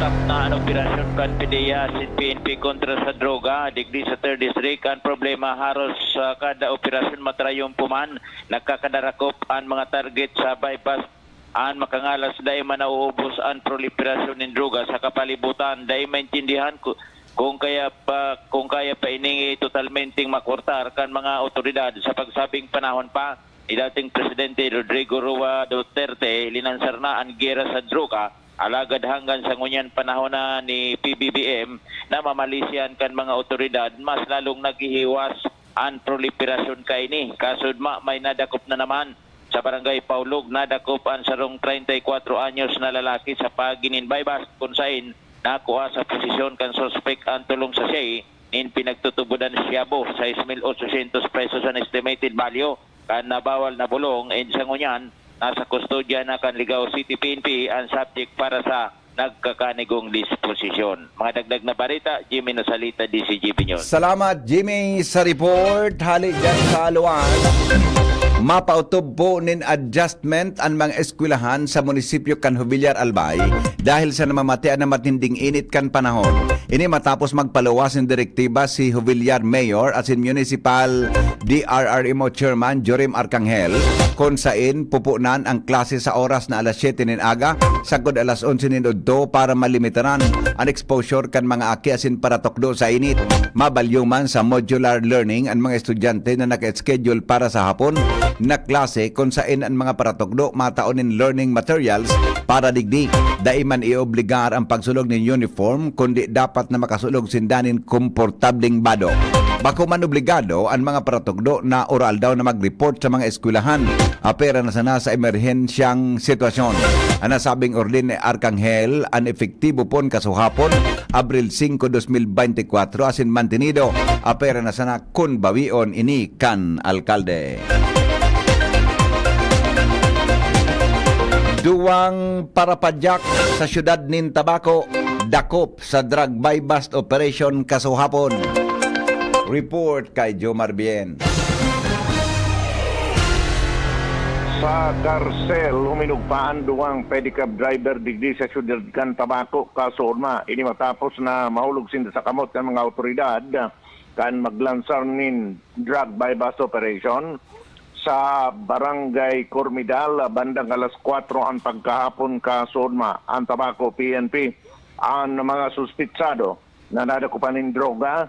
Stop na an operasyon kan PDEA asin PNP kontra sa droga digdi sa Third District. An problema, haros sa kada operasyon matrayumpo man, nagkakadarakop an mga target sa bypass. An makangalas, dai man nauubos an proliferasyon nin droga sa kapalibutan. Dai maintindihan ku-, kung kaya pa, kung kaya pa ini totalmenteng makortar kan mga awtoridad. Sa pagsabing panahon pa ni dating Presidente Rodrigo Roa Duterte, linansar na an giyera sa droga, alagad hanggan sa ngunyan panahon na ni P B B M, namamali siyan kan mga awtoridad, mas lalong naghihiwas an proliferasyon kaini. Kasudma, may nadakop na naman sa Barangay Paulog, nadakop an sarong treinta y cuatro anyos na lalaki sa paagi nin bypass, kun saen nakua sa posisyon kan suspek an tolong sachet nin pinagtutubodan shabu, sais mil otsosyentos pesos an estimated value kan nabawal na bolong, and sa ngunyan, nasa kustodya na kan Ligao City P N P an subject para sa nagkakanigong disposisyon. Mga dagdag na barita, Jimmy Nasalita, D C G B News. Salamat, Jimmy, sa report. Hali dyan sa Aluan, mapautob po nin adjustment an mga eskwelahan sa munisipyo kan Jovellar, Albay, dahil sa namamatian na matinding init kan panahon. Ini matapos magpaluwas nin direktiba si Jovellar Mayor asin Municipal D R R M O Chairman Jorim Arcangel, kun saen pupunan ang klase sa oras na alas siyete nin aga, sagkod alas onse nin udto, para malimitaran an exposure kan mga aki asin paratukdo sa init. Mabalyo man sa modular learning an mga estudyante na naka-schedule para sa hapon na klase, kun saen an mga paratukdo matao nin learning materials para digdi. Dai man iobligar ang pagsulog nin uniform, kundi dapat na makasulog sinda nin komportableng bado. Bako man obligado an mga paratukdo na oral daw na mag-report sa mga eskwelahan, apera na sana sa emerhensyang sitwasyon. An nasabing ordin ni Arcangel an epektibo pon kasuhapon, Abril singko, dos mil bente kwatro, asin mantenido, apera na sana kun bawion ini kan alkalde. Duwang parapadyak sa siyudad nin Tabaco dakop sa drug buy-bust operation kasuhapon. Report kay Jomar Bien. Sa karsel, huminugpaan duwang pedicab driver digdi sa siyudad kan Tabaco, kasuodma. Ini matapos na mahulog sinda sa kamot kan mga awtoridad kan maglansar nin drug buy-bust operation sa Barangay Cormidal, bandang alas kwatro an pagkahapon, kasuodma. An Tabaco P N P, an mga suspitsado na nadakupan nin droga,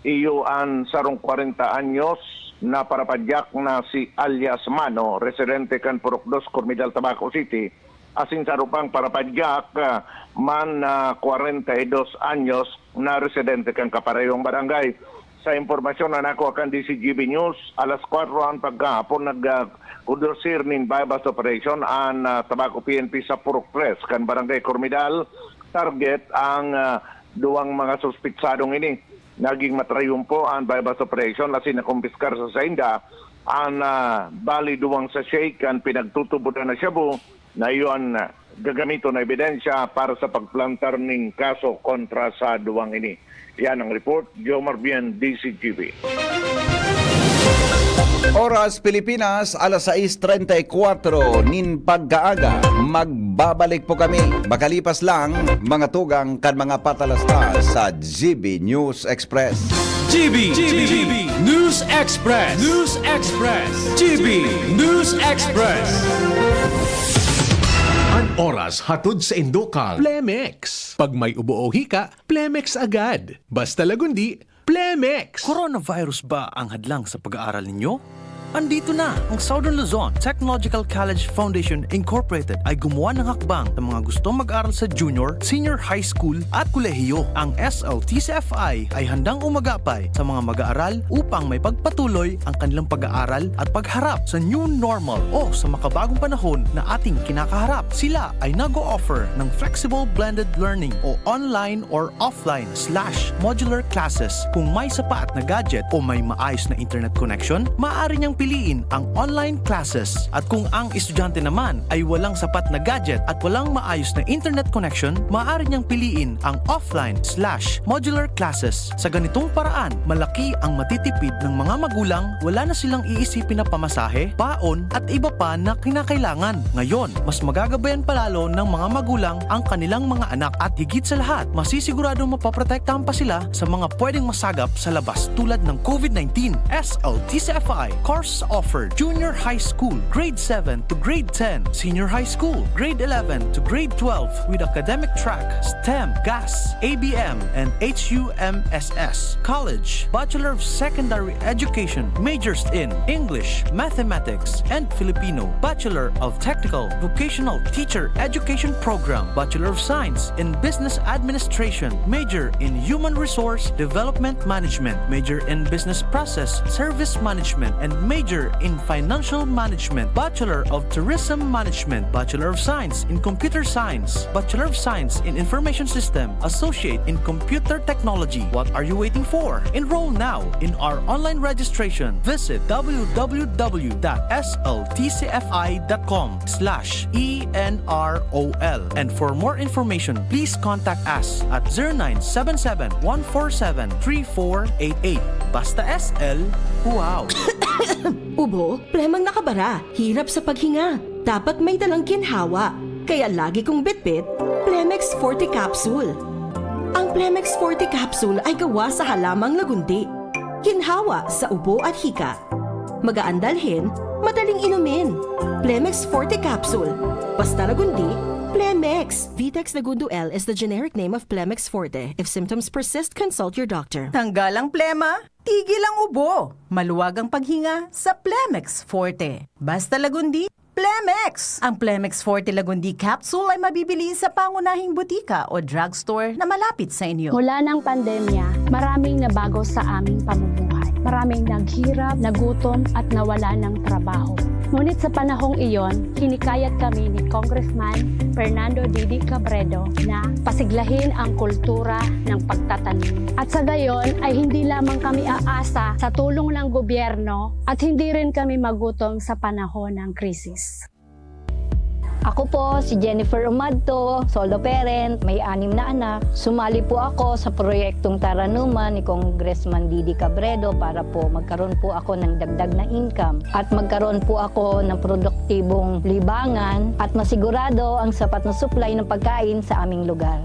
iyo an sarong kwarenta anyos na parapadyak na si alias Mano, residente kan Purok Dos, Cormidal, Tabaco City, asin saro pang parapadyak, ah, man na kwarenta y dos anyos na residente kan kaparehong barangay. Sa impormasyon na nakuha kan D C G B News, alas kwatro an pagkahapon nag, ah, kondusir nin buy-bust operation an, ah, Tabaco P N P sa Purok Tres kan Barangay Cormidal. Target ang, ah, duwang mga suspitsadong ini. Naging matrayumpo an buy-bust operation asin nakumpiskar sa sainda an, ah, bali duwang sachet kan pinagtutubodan na shabu na iyo an, ah, gagamiton na ebidensya para sa pagplantar nin kaso kontra sa duwang ini. Yan ang report, Jomar Bien, D C G B. Oras Pilipinas, alas sais treinta y cuatro nin pagkaaga. Magbabalik po kami makalipas lang mga tugang kan mga patalastas sa G B News Express. G B, G B News Express. News Express. G B News Express. An oras hatod sa Indokal Plemex. Pag may ubo o hika, Plemex agad. Basta Lagundi, Plemex! Coronavirus ba ang hadlang sa pag-aaral ninyo? Andito na! Ang Southern Luzon Technological College Foundation Incorporated ay gumawa ng hakbang sa mga gustong mag-aral sa junior, senior high school at kolehiyo. Ang S L T C F I ay handang umagapay sa mga mag-aaral upang may pagpatuloy ang kanilang pag-aaral at pagharap sa new normal o sa makabagong panahon na ating kinakaharap. Sila ay nag-o-offer ng flexible blended learning o online or offline slash modular classes. Kung may sapat na gadget o may maayos na internet connection, maaari niyang piliin ang online classes. At kung ang estudyante naman ay walang sapat na gadget at walang maayos na internet connection, maaari niyang piliin ang offline slash modular classes. Sa ganitong paraan, malaki ang matitipid ng mga magulang, wala na silang iisipin na pamasahe, baon, at iba pa na kinakailangan. Ngayon, mas magagabayan pa lalo ng mga magulang ang kanilang mga anak at higit sa lahat, masisiguradong mapoprotektahan pa sila sa mga pwedeng masagap sa labas tulad ng COVID nineteen. S L T C F I course offered: Junior High School, Grade seven to Grade ten, Senior High School, Grade eleven to Grade twelve, with academic track, STEM, GAS, A B M, and H U M S S. College, Bachelor of Secondary Education, majors in English, Mathematics, and Filipino, Bachelor of Technical Vocational Teacher Education Program, Bachelor of Science in Business Administration, major in Human Resource Development Management, major in Business Process Service Management, and major in Financial Management, Bachelor of Tourism Management, Bachelor of Science in Computer Science, Bachelor of Science in Information System, Associate in Computer Technology. What are you waiting for? Enroll now in our online registration. Visit w w w dot s l t c f i dot com slash e n r o l. And for more information, please contact us at zero nine seven seven, one four seven, three four eight eight. Basta S L, wow! Ubo, plemang nakabara, hirap sa paghinga. Dapat may dalang ginhawa. Kaya lagi kong bitbit, Plemex Forte Capsule. Ang Plemex Forte Capsule ay gawa sa halamang lagundi. Ginhawa sa ubo at hika. Magaan dalhin, madaling inumin. Plemex Forte Capsule. Basta lagundi, Plemex. Vitex Lagundo L is the generic name of Plemex Forte. If symptoms persist, consult your doctor. Tanggal ang plema, tigil ang ubo. Maluwag ang paghinga sa Plemex Forte. Basta lagundi, Plemex! Ang Plemex Forte Lagundi Capsule ay mabibili sa pangunahing butika o drugstore na malapit sa inyo. Mula ng pandemya, maraming nabago sa aming pamumuhay. Maraming naghirap, nagutom, at nawala ng trabaho. Ngunit sa panahong iyon, hinikayat kami ni Congressman Fernando Didi Cabredo na pasiglahin ang kultura ng pagtatanim. At sa gayon ay hindi lamang kami aasa sa tulong ng gobyerno at hindi rin kami magutom sa panahon ng krisis. Ako po si Jennifer Umadto, solo parent, may anim na anak. Sumali po ako sa proyektong Taranuman ni Congressman Didi Cabredo para po magkaroon po ako ng dagdag na income at magkaroon po ako ng produktibong libangan at masigurado ang sapat na supply ng pagkain sa aming lugar.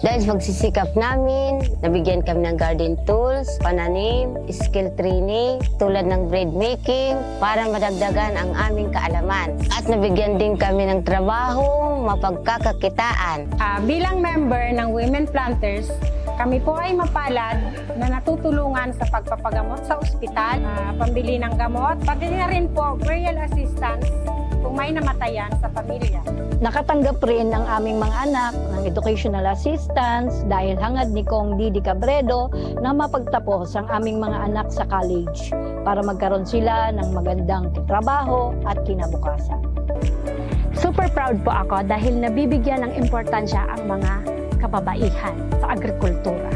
Dahil sa pagsisikap namin, nabigyan kami ng garden tools, pananim, skill training, tulad ng bread making, para madagdagan ang aming kaalaman. At nabigyan din kami ng trabahong mapagkakakitaan. Ah, bilang member ng Women Planters, kami po ay mapalad na natutulungan sa pagpapagamot sa ospital, ah, pambili ng gamot, pati na rin po burial assistance kung may namatayan sa pamilya. Nakatanggap rin ang aming mga anak ng educational assistance dahil hangad ni Cong Didi Cabredo na mapagtapos ang aming mga anak sa college para magkaroon sila ng magandang trabaho at kinabukasan. Super proud po ako dahil nabibigyan ng importansya ang mga kababaihan sa agrikultura.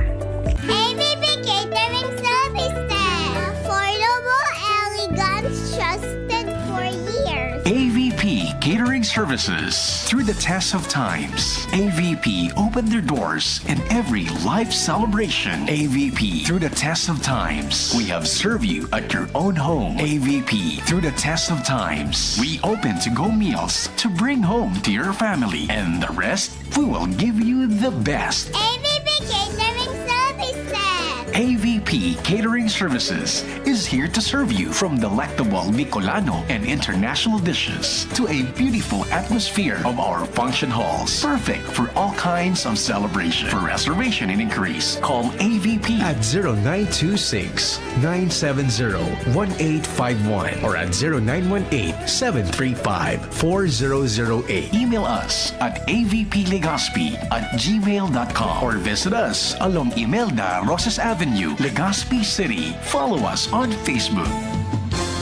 A V P Catering Services. Affordable, elegant, trusted for years. A V P Catering Services. Through the test of times, A V P opened their doors in every life celebration. A V P, through the test of times, we have served you at your own home. A V P, through the test of times, we open to-go meals to bring home to your family. And the rest, we will give you the best. A V P Catering Services. A V P Catering Services is here to serve you, from delectable Bicolano and international dishes to a beautiful atmosphere of our function halls, perfect for all kinds of celebration. For reservation and inquiries, call A V P at zero nine two six, nine seven zero, one eight five one or at zero nine one eight, seven three five, four zero zero eight. Email us at a v p legazpi at gmail dot com or visit us along Imelda Roses Avenue, Legazpi City. Follow us on Facebook.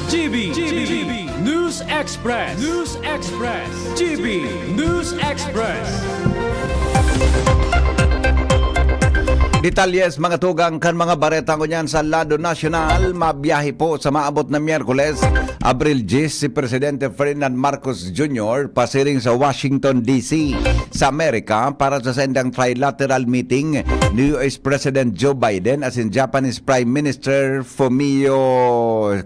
G B, G B, News Express. News Express. G B News Express. Detalyes, mga tugang, kan mga bareta ngunyan sa lado nasyonal. Mabiyahe po sa maabot na Miyerkules, Abril diyes, si Presidente Ferdinand Marcos Junior pasiring sa Washington, D C, sa Amerika para sa saindang trilateral meeting ni U S President Joe Biden asin Japanese Prime Minister Fumio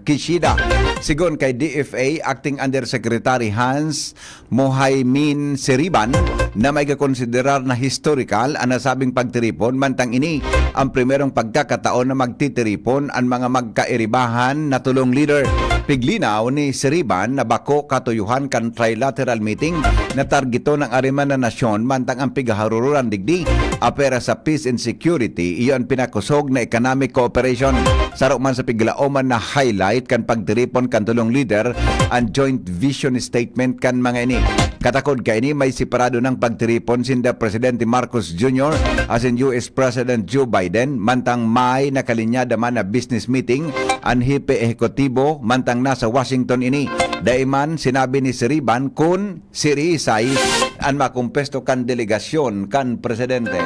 Kishida. Sigon kay D F A Acting Undersecretary Hans Mohaimin Siriban na may kakonsiderar na historical an nasabing pagtiripon, mantang ini ang primerong pagkakataon na magtitiripon an mga magkairibahan na tulong leader. Piglinaw ni Siriban na bako katuyuhan kan trilateral meeting na targeton ang ariman na nasyon, mantang ang pigaharururan digdi apera sa peace and security, iyo an pinakosog na economic cooperation. Saro man sa piglaoman na highlight kan pagtiripon kan tulong leader an joint vision statement kan mga ini. Katakod kaini, may separado nang pagtiripon sinda Presidente Marcos Junior asin U S President Joe Biden, mantang may nakalinyada man na business meeting an hepe ehekutibo mantang nasa Washington ini. Dai man sinabi ni Siriban kun siisay an makumpuesto kan delegasyon kan presidente.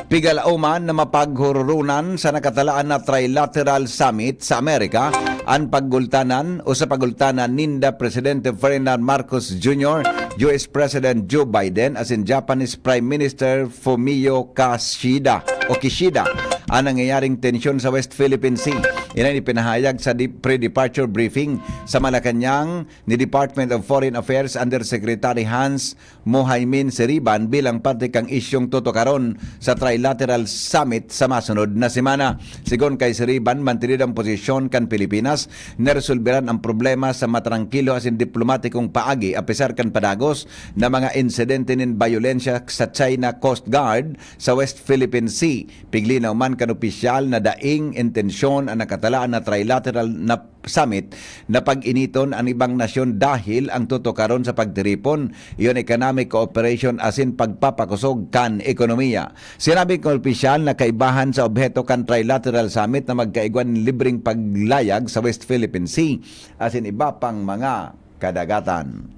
Pigalaoman na mapaghururunan sa nakatalaan na trilateral summit sa Amerika an paggultanan o sa pagultanan ninda Presidente Ferdinand Marcos Junior, U S President Joe Biden asin Japanese Prime Minister Fumio Kishida o Kishida. An nangyayaring tensyon sa West Philippine Sea, ini ipinahayag sa di-, pre-departure briefing sa Malacañang ni Department of Foreign Affairs Undersecretary Hans Mohaimin Siriban bilang parte kan isyung tutukaron sa trilateral summit sa masunod na semana. Sigon kay Siriban, mantinido ang posisyon kan Pilipinas na resolberan ang problema sa matrangkilo asin diplomatikong paagi, apesar kan padagos na mga insidente nin bayolensya sa China Coast Guard sa West Philippine Sea. Piglinaw man kan opisyal na daing intensyon an nakatalaan na trilateral na summit na pag-initon an ibang nasyon dahil ang tutukaron sa pagtiripon, iyon economic cooperation asin pagpapakosog kan ekonomiya. Sinabi kan opisyal na kaibahan sa obheto kan trilateral summit na magkaigwa nin libreng paglayag sa West Philippine Sea asin iba pang mga kadagatan.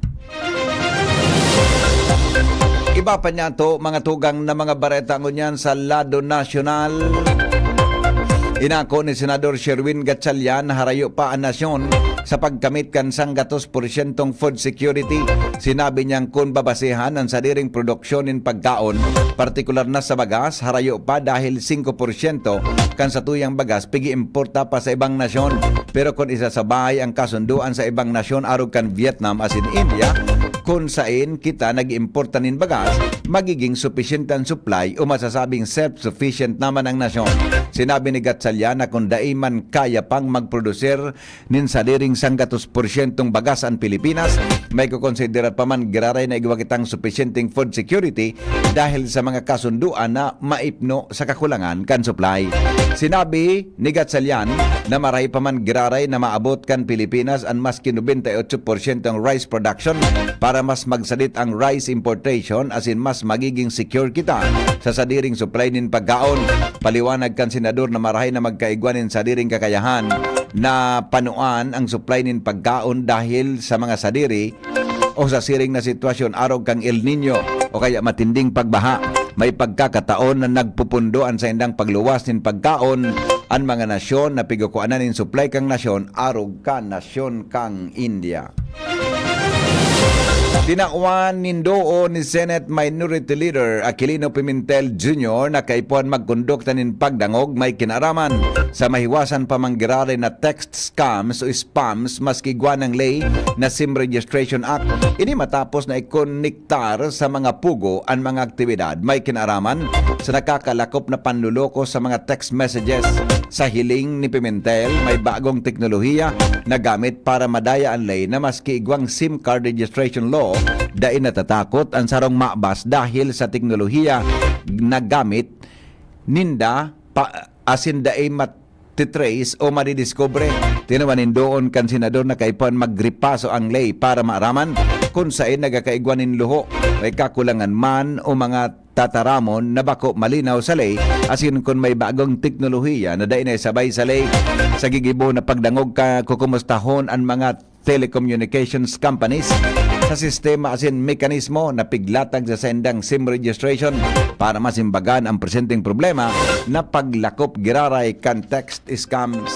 Iba pa niyato, mga tugang, na mga bareta ngunyan sa lado nasyonal. Inako ni Senador Sherwin Gatchalian na harayo pa an nasyon sa pagkamit kan sanggatos porsyentong food security. Sinabi niyang kun babasehan an sadiring produksyon nin pagkaon, partikular na sa bagas, harayo pa dahil singko porsyento kan satuyang bagas pig-iimporta pa sa ibang nasyon. Pero kun isasabay ang kasundoan sa ibang nasyon arog kan Vietnam asin India, kun saen kita nag-iimporta nin bagas, magiging supisyente an supply o masasabing self-sufficient naman ang nasyon. Sinabi ni Gatchalian na kun dai man kaya pang magproduser nin sadiring sanggatos porsyentong bagas an Pilipinas, may kokonsidera pa man giraray na igwa kitang supisyenteng food security dahil sa mga kasundoan na maipno sa kakulangan kan supply. Sinabi ni Gatchalian na marahay pa man giraray na maabot kan Pilipinas an maski nobenta y otso porsyentong rice production para mas magsadit ang rice importation asin mas magiging secure kita sa sadiring supply nin pagkaon. Paliwanag kan senador na marahay na magkaigwa nin sadiring kakayahan na panuan ang supply nin pagkaon dahil sa mga sadiri o sa siring na sitwasyon arog kan El Niño o kaya matinding pagbaha. May pagkakataon na nagpupundo an saindang pagluwas nin pagkaon an mga nasyon na pigkukuanan nin supply kan nasyon arog kan nasyon kan India. Tinawan nin doo ni Senate Minority Leader Aquilino Pimentel Junior na kaipuhan magkondukta nin pagdangog may kinaraman sa mahiwasan pa man giraray na text scams o spams maski igwa nang ley na SIM Registration Act. Ini matapos na ikonektar sa mga pugo an mga aktibidad may kinaraman sa nakakalakop na panloloko sa mga text messages. Sa hiling ni Pimentel, may bagong teknolohiya na gamit para madaya an ley na maski igwang SIM card registration law, dai natatakot an sarong mabas dahil sa teknolohiya na gamit ninda pa, asin dai matitrace o madidiskubre. Tinawan nin doon kan senador na kaipuhan magripaso ang ley para maaraman kun saen nagkakaigwa nin luho, may kakulangan man o mga tataramon na bako malinaw sa ley, asin kun may bagong teknolohiya na dai na isabay sa ley. Sa gigibo na pagdangog ka, kukumustahon an mga telecommunications companies sa sistema asin mekanismo na piglatag sa saindang sim registration para masimbagan ang presenteng problema na paglakop giraray kan text scams.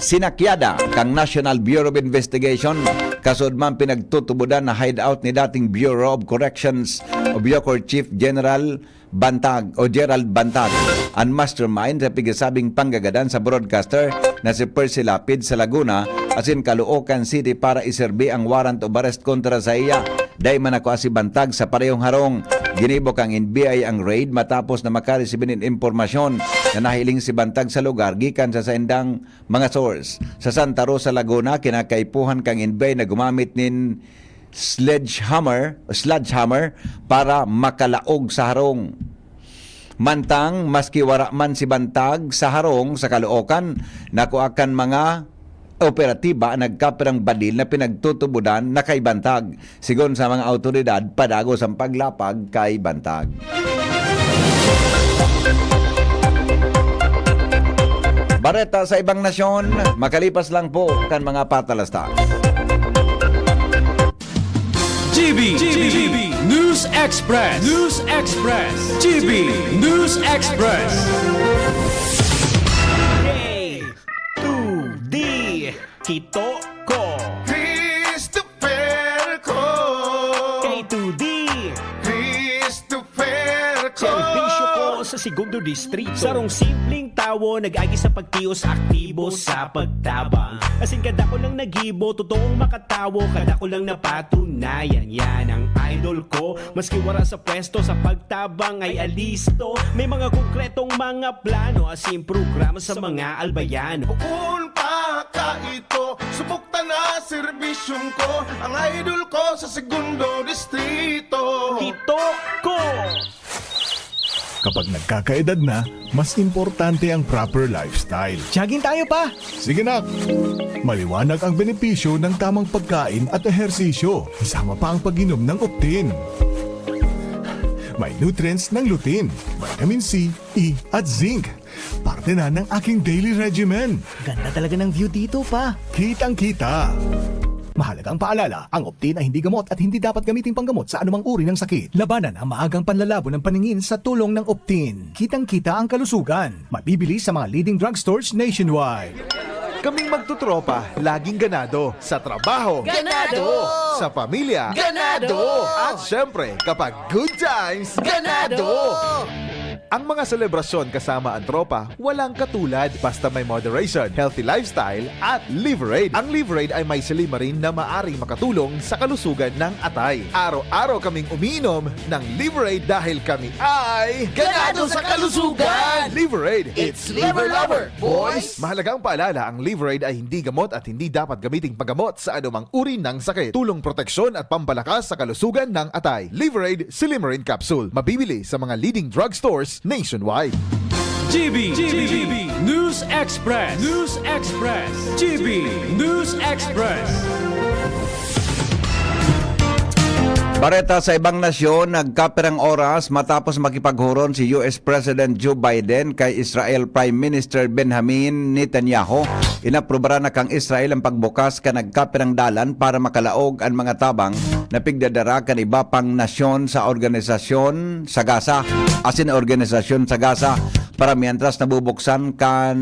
Sinakyada kan National Bureau of Investigation, kasuodman pinagtutubodan na hideout ni dating Bureau of Corrections o BUCOR Chief General Bantag o Gerald Bantag, an mastermind sa pigasabing panggagadan sa broadcaster na si Percy Lapid sa Laguna asin Caloocan City para iserbi ang warrant of arrest kontra saiya. Dai man nakua si Bantag sa parehong harong. Ginibo kan N B I ang raid matapos na makaresibi nin impormasyon na nahiling si Bantag sa lugar gikan sa saindang mga source. Sa Santa Rosa, Laguna, kinakaipuhan kan N B I na gumamit nin sledgehammer, sledgehammer para makalaog sa harong. Mantang, maski wara man si Bantag sa harong sa Caloocan, nakua kan mga operatiba ang nagkapirang badil na pinagtutubodan na kay Bantag. Sigon sa mga awtoridad, padagos ang paglapag kay Bantag. Bareta sa ibang nasyon, makalipas lang po kan mga patalasta. G B, G B, News Express, News Express, G B, News Express. K two D, Kito Ko. Christopher Ko. K two D, Christopher Ko. Serbisyo ko sa Segundo Distrito. Sarong simpleng tawo, nag-agi sa pagtios, aktibo sa pagtabang. Asin kada ko lang nagibo, totoong makatawo, kada ko lang napatunayan. Yan ang idol ko, maski wara sa pwesto, sa pagtabang ay alisto. May mga konkretong mga plano, asin programa sa mga albayan. Bukon pa ka ito, subok ta na serbisyong ko, ang idol ko sa Segundo Distrito. Kito Ko. Kapag nagkakaedad na, mas importante ang proper lifestyle. Jogging tayo, pa! Sige, nak! Maliwanag ang benepisyo ng tamang pagkain at ehersisyo, kasama pa ang pag-inom ng Optin. May nutrients ng lutein, vitamin C, E, at zinc. Parte na ng aking daily regimen. Ganda talaga ng view dito, pa. Kitang-kita. Mahalagang paalala, ang Optin ay hindi gamot at hindi dapat gamiting panggamot sa anumang uri ng sakit. Labanan ang maagang panlalabo ng paningin sa tulong ng Optin. Kitang-kita ang kalusugan. Mabibili sa mga leading drugstores nationwide. Kaming magtutropa, laging ganado. Sa trabaho. Ganado! Sa pamilya. Ganado! At syempre, kapag good times, ganado! Ang mga selebrasyon kasama ang tropa, walang katulad. Basta may moderation, healthy lifestyle, at Liverade. Ang Liverade ay may silymarin na maaring makatulong sa kalusugan ng atay. Araw-araw kaming umiinom ng Liverade dahil kami ay ganado sa kalusugan! Liverade, it's liver lover, boys! Mahalagang paalala, ang Liverade ay hindi gamot at hindi dapat gamiting panggamot sa anumang uri ng sakit. Tulong proteksyon at pampalakas sa kalusugan ng atay. Liverade Silymarin Capsule. Mabibili sa mga leading drugstores nationwide. G B, G B, News Express, News Express, G B, News Express. Bareta sa ibang nasyon, nagkapirang oras matapos makipaghuron si U S President Joe Biden kay Israel Prime Minister Benjamin Netanyahu. Inaprubaran na kan Israel ang pagbukas kan nagkapirang dalan para makalaog an mga tabang na pigdadara kan iba pang nasyon sa organisasyon sa Gaza, asin organisasyon sa Gaza, para mientras nabubuksan kan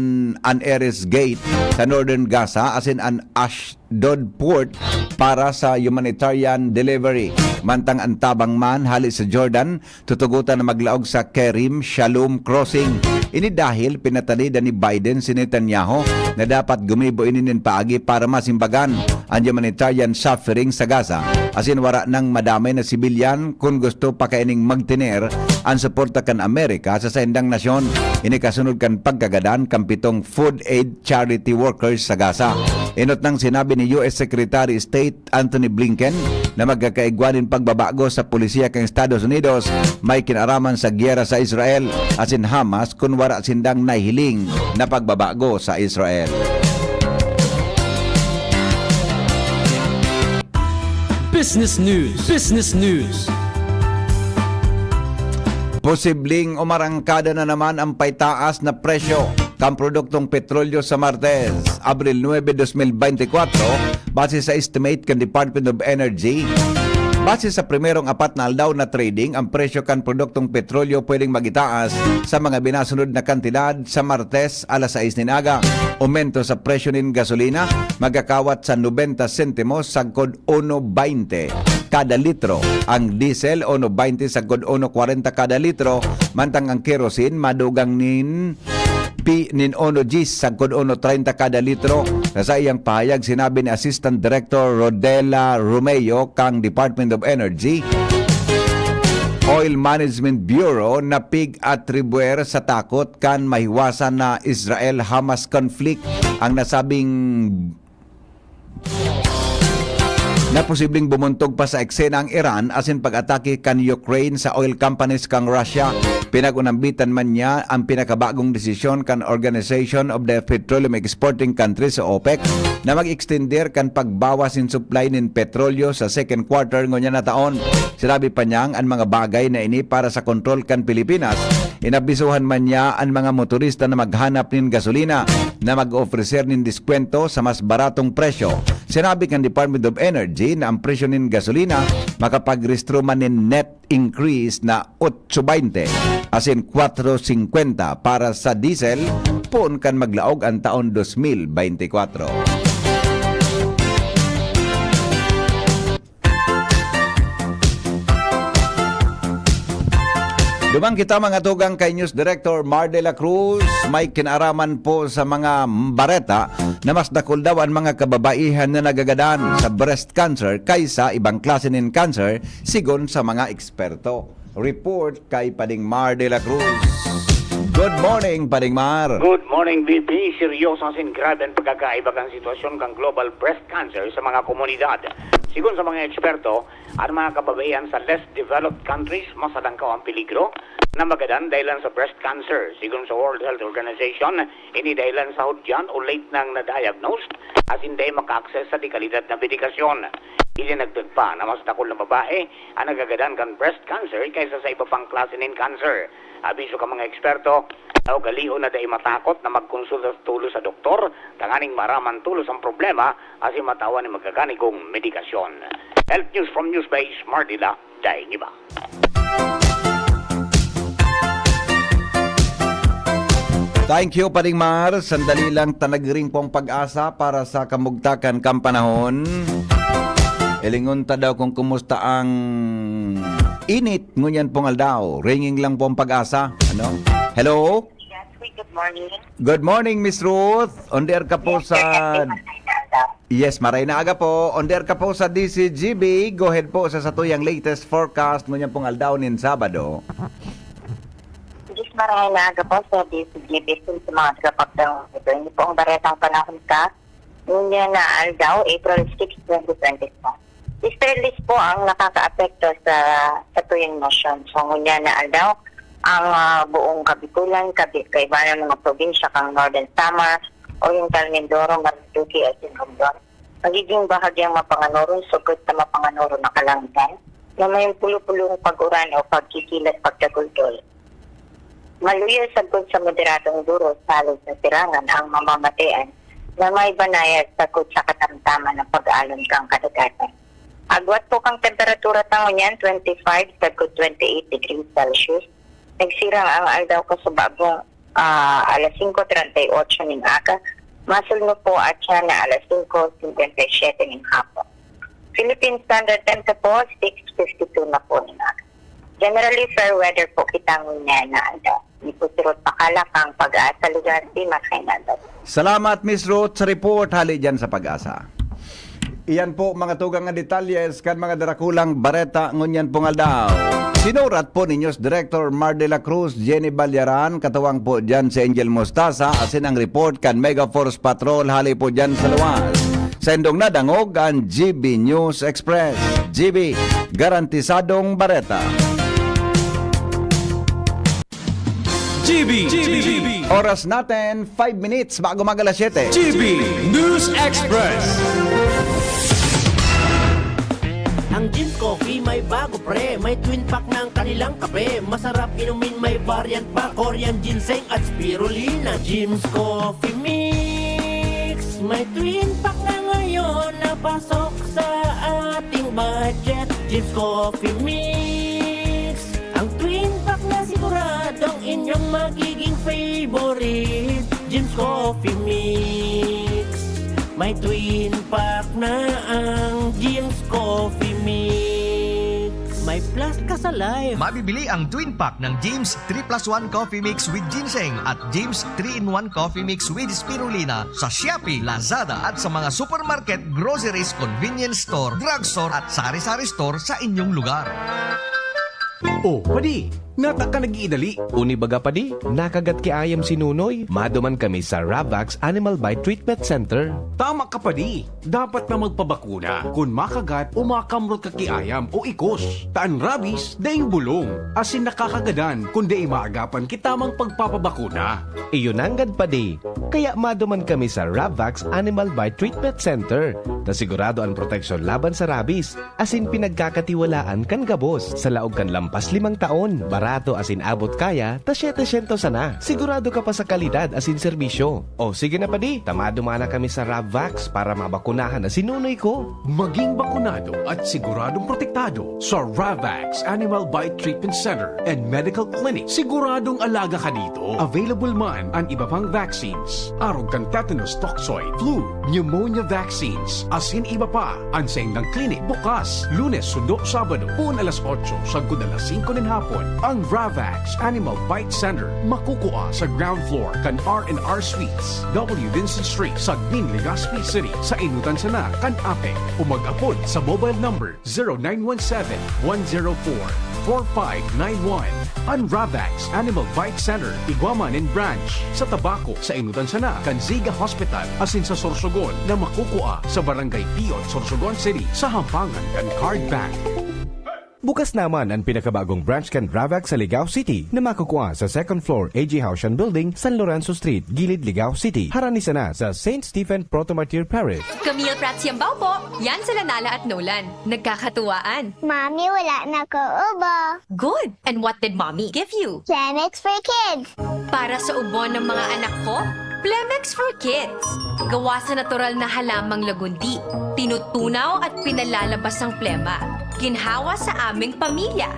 an Erez Gate sa Northern Gaza asin an Ashdod Port para sa humanitarian delivery. Mantang an tabang man hali sa Jordan, tutugotan na maglaog sa Kerem Shalom Crossing. Ini dahil pinatanidan ni Biden si Netanyahu na dapat gumibo ini nin paagi para masimbagan an humanitarian suffering sa Gaza, asin wara nang madamay na sibilyan kun gusto pa kaining magtener an suporta kan Amerika sa saindang nasyon. Ini kasunod kan pagkagadan kan pitong food aid charity workers sa Gaza. Enot nang sinabi ni U S Secretary State Anthony Blinken na magkakaigwa nin pagbabago sa polisiya kan Estados Unidos may kinaraman sa giyera sa Israel asin Hamas kun wara sindang nahihiling na pagbabago sa Israel. Business News. Business News. Posibleng umarangkada na naman ang paitaas na presyo kan produktong petrolyo sa Martes, Abril nuebe, dos mil bente kwatro, base sa estimate kan Department of Energy. Base sa primerong apat na aldaw na trading, ang presyo kan produktong petrolyo pwedeng magitaas sa mga binasunod na kantidad sa Martes alas sais nin aga. Aumento sa presyo nin gasolina, magkakawat sa nobenta sentimos sagkod uno baynte kada litro. Ang diesel, uno baynte sagkod uno kwarenta kada litro, mantang ang kerosene madugang nin pi-, nin uno diyes sagkod uno treinta kada litro. Sa saiyang pahayag, sinabi ni Assistant Director Rodela Romeo kang Department of Energy, Oil Management Bureau, na pig-atribuer sa takot kan mahiwasan na Israel-Hamas conflict ang nasabing na posibleng bumuntog pa sa eksena ang Iran asin pag-atake kan Ukraine sa oil companies kan Russia. Pinag-unambitan man niya ang pinakabagong desisyon kan Organization of the Petroleum Exporting Countries o OPEC na mag-extender kan pagbawas nin supply nin petrolyo sa second quarter ngunyan na taon. Sinabi pa niyang an mga bagay na ini para sa kontrol kan Pilipinas. Inabisuhan man niya an mga motorista na maghanap nin gasolina na mag-ofreser nin diskwento sa mas baratong presyo. Sinabi kan Department of Energy na ang presyo nin gasolina makapagrehistro man nin net increase na otso baynte asin kwatro singkwenta para sa diesel poon kan maglaog ang taon dos mil bente kwatro. Duman kita, mga tugang, kay News Director Mar de la Cruz. May kinaaraman po sa mga bareta na mas dakul daw an mga kababaihan na nagagadan sa breast cancer kaysa ibang klase nin cancer, sigon sa mga eksperto. Report kay Pading Mar de la Cruz. Good morning, Pading Mar. Good morning, V P. Seryoso asin grabe an pagkakaiba kan sitwasyon kan global breast cancer sa mga komunidad. Sigon sa mga eksperto, an mga kababaihan sa less developed countries mas halangkaw an peligro na magadan dahelan sa breast cancer. Sigon sa World Health Organization, ini dahelan sa hudyan o late nang na-diagnose asin dai maka-access sa dekalidad na medikasyon. Idinagdag pa na mas dakul na babae an nagagadan kan breast cancer kaysa sa iba pang klase nin cancer. Abiso kan mga eksperto na ugalion na dai matakot na magkonsulta tolos sa doktor tanganing maaraman tolos an problema asin matawan nin magaganigong medikasyon. Health News from Newsbase, Mardila, Daing Iba. Thank you, Pading Mar. Sandali lang, ta naghiring po ang Pag-asa para sa kamugtakan kan panahon. Hilingon ta daw kung kumusta ang init ngunyan pong aldaw. Ringing lang po ang Pag-asa. Ano? Hello? Yes, good morning. Good morning, Miss Ruth. On the air ka po sa... Yes, maray na aga po. On the air ka po sa D C G B. Go ahead po sa satuyang latest forecast ngunyan pong aldaw nin Sabado. Yes, maray na aga po sa D C G B. Sa mga tagapagdang ito, ini po ang baretang panahon ka. Ngunyan na aldaw, April six, twenty twenty-four. Easterlies po ang nakakaapekto sa, sa tuyang nasyon. So, ngunyan na aldaw, ang, ah, buong Kabikulan, kabi-, kaibahan ng mga probinsya kang Northern Samar, Oriental Mindoro, Marinduque at Romblon, magiging bahagyang mapanganoron, sugod sa mapanganoron na kalangitan, na may pulo-pulong pag-uran o pagkikilat pagdagulgol. Maluya sagkod sa moderadong duro sa halos na sirangan ang mamamatean na may banayad sagkod sa katamtaman ng pag-alon kang kadagatan. Agwat po kang temperatura tango niyan, twenty-five sagkod twenty-eight degrees Celsius. Nagsirang ang aldaw kasubabong, ah, alas singko treinta y ocho nin aga. Masulno po at siya na alas singko singkwenta y siyete nin hapon. Philippine Standard Time sa po, six fifty-two na po nin aga. Generally, fair weather po kita ngunyan na aldaw. Ni po si Ruth Pakala kang Pag-asa, lugar di Makainaldaw. Salamat, Miss Ruth, sa report hali dyan sa Pag-asa. Iyan po, mga tugang na detalles kan mga darakulang bareta ngunyan pong aldaw. Sinurat po ni News Director Mar de la Cruz, Jenny Balyaran, katuwang po dyan si Angel Mostaza, asin ang report kan Mega Force Patrol hali po dyan sa luwas. Sa indong nadangog an G B News Express. G B, garantisadong bareta. G B, G B. Oras natin, five minutes bago mag alas siyete. G B News Express. Jim's Coffee may bago, pre. May twin pack ng kanilang kape. Masarap inumin, may variant pa. Korean ginseng at spirulina. Jim's Coffee Mix. May twin pack na ngayon na pasok sa ating budget. Jim's Coffee Mix. Ang twin pack na siguradong inyong magiging favorite. Jim's Coffee Mix. May twin pack na ang Jim's Coffee Mix. May plus ka sa life. Mabibili ang twin pack ng Jim's three plus one Coffee Mix with Ginseng at Jim's three-in-one Coffee Mix with Spirulina sa Shopee, Lazada at sa mga supermarket, groceries, convenience store, drugstore at sari-sari store sa inyong lugar. Oh, padi, nata ka nag-iidali. Uni baga, padi, nakagat ki ayam si Nunoy. Maduman kami sa Ravax Animal Bite Treatment Center. Tama ka, padi. Dapat na magpabakuna kun makagat o makamrot ka ki ayam o ikos. Ta an rabies, daing bulong, asin nakakagadan kun dai maagapan ki tamang pagpapabakuna. Iyo nanggad, padi. Kaya maduman kami sa Ravax Animal Bite Treatment Center, ta sigurado an proteksyon laban sa rabies, asin pinagkakatiwalaan kan gabos. Sa laog kan lampas limang taon, barato asin abot kaya, ta setecientos sana. Sigurado ka pa sa kalidad asin serbisyo. O sige na, padi, ta maduman na kami sa Ravax para mabakunahan na si Nunoy ko. Maging bakunado at siguradong protektado sa Ravax Animal Bite Treatment Center and Medical Clinic. Siguradong alaga ka dito. Available man an iba pang vaccines, arog kan tetanus toxoid, flu, pneumonia vaccines, asin iba pa. An saindang clinic bukas Lunes sundo Sabado, poon alas otso sagkod alas singko nin hapon. Ang Ravax Animal Bite Center makukua sa ground floor kan R and R Suites, W Vincent Street, Sagmin, Legazpi City, sa Inutan sana kan APEC, o mag-apod sa mobile number zero nine one seven, one zero four, four five nine one. An Ravax Animal Bite Center igwa man nin branch sa Tabaco, sa Inutan sana kan Ziga Hospital, asin sa Sorsogon na makukua sa Barangay Piot, Sorsogon City, sa hampangan kan Card Bank. Bukas naman an pinakabagong branch kan Ravax sa Ligao City na makukua sa second floor A J Haushan Building, San Lorenzo Street, Gilid, Ligao City, harani sana sa Saint Stephen Proto-Martyr Parish. Camille Prats Yambao po. Yan sila Nala at Nolan. Nagkakatuwaan. Mami, wala na ko ubo. Good. And what did Mommy give you? Plemex for Kids. Para sa ubo ng mga anak ko, Plemex for Kids. Gawa sa natural na halamang lagundi. Tinutunaw at pinalalabas ang plema. Ginhawa sa aming pamilya.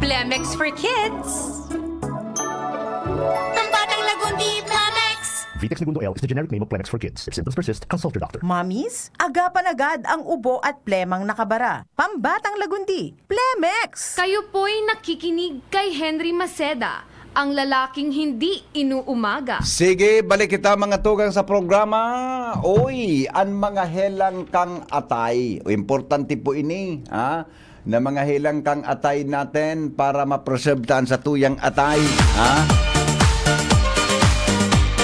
Plemex for Kids. Pambatang lagundi, Plemex! Vitex Negundo L is the generic name of Plemex for Kids. If symptoms persist, consult your doctor. Mommies, agapan agad ang ubo at plemang nakabara. Pambatang lagundi, Plemex! Kayo po'y nakikinig kay Henry Maceda, ang lalaking hindi inuumaga. Sige, balik kita, mga tugang, sa programa. Uy, an mga helang kang atay. O, importante po ini, ha? Na mga helang kang atay natin para ma-preserve ta an satuyang atay, ha?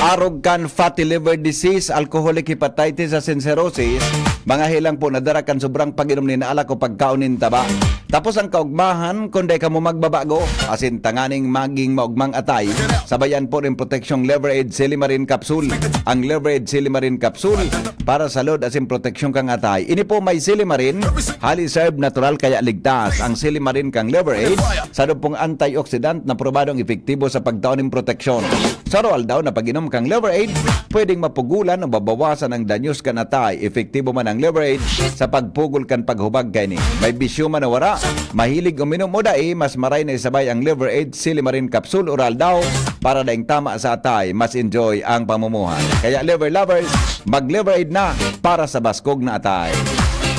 Arog kan fatty liver disease, alcoholic hepatitis asin cirrhosis, mga helang po na dara kan sobrang pag-inom nin alak o pagkaon nin taba. Tapos ang kaugmahan, kun dai kamo magbabago, asin tanganing maging maugmang atay, sabayan po nin proteksyong Liver Aid Silimarin Capsule. Ang Liver Aid Silimarin Capsule para sa load asin proteksyon kan atay. Ini po may silimarin, highly served natural kaya ligtas. Ang silimarin kan Liver Aid, sadop pong antioxidant na probadong epektibo sa pagtao nin proteksyon. Sa aroaldaw na pag-inom kan Liver Aid, pwedeng mapugulan o mabawasan ang danyos kan atay. Epektibo man ang Liver Aid sa pagpugol kan paghubag kaini. May bisyo man o wara, mahilig uminom o dai, mas maray na isabay ang Liver Aid Silimarin Capsule Oral daw para daing tama sa atay, mas enjoy ang pamumuhay. Kaya, Liver Lovers, mag-Liver Aid na para sa baskog na atay.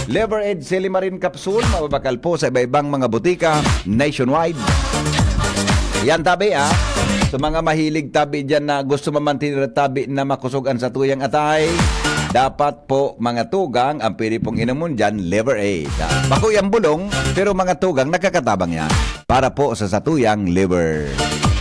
Liver Aid Silimarin Capsule, mababakal po sa iba-ibang mga butika nationwide. Yan, tabi, ah. Sa mga mahilig tabi dyan na gusto mamantener tabi na makusog an satuyang atay, dapat po, mga tugang, ang pwede pong inomon dyan, Liver Aid. Ah, bako yang bulong, pero, mga tugang, nakakatabang yan para po sa satuyang liver.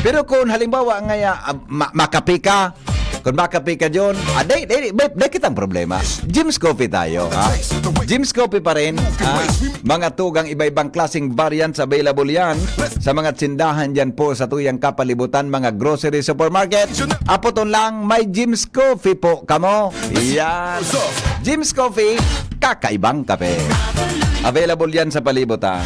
Pero kung halimbawa ngaya, ah, ma- makape ka, kung makape ka, John, ah, dai, dai, dai, dai kitang problema. Jim's Coffee tayo, ha? Jim's Coffee pa rin, ha? Mga tugang, iba-ibang klaseng variants available yan sa mga tindahan dyan po sa tuyang kapalibutan, mga grocery, supermarket. Apoton lang, may Jim's Coffee po kamo. Yan. Jim's Coffee, kakaibang kape. Available yan sa palibot, ha.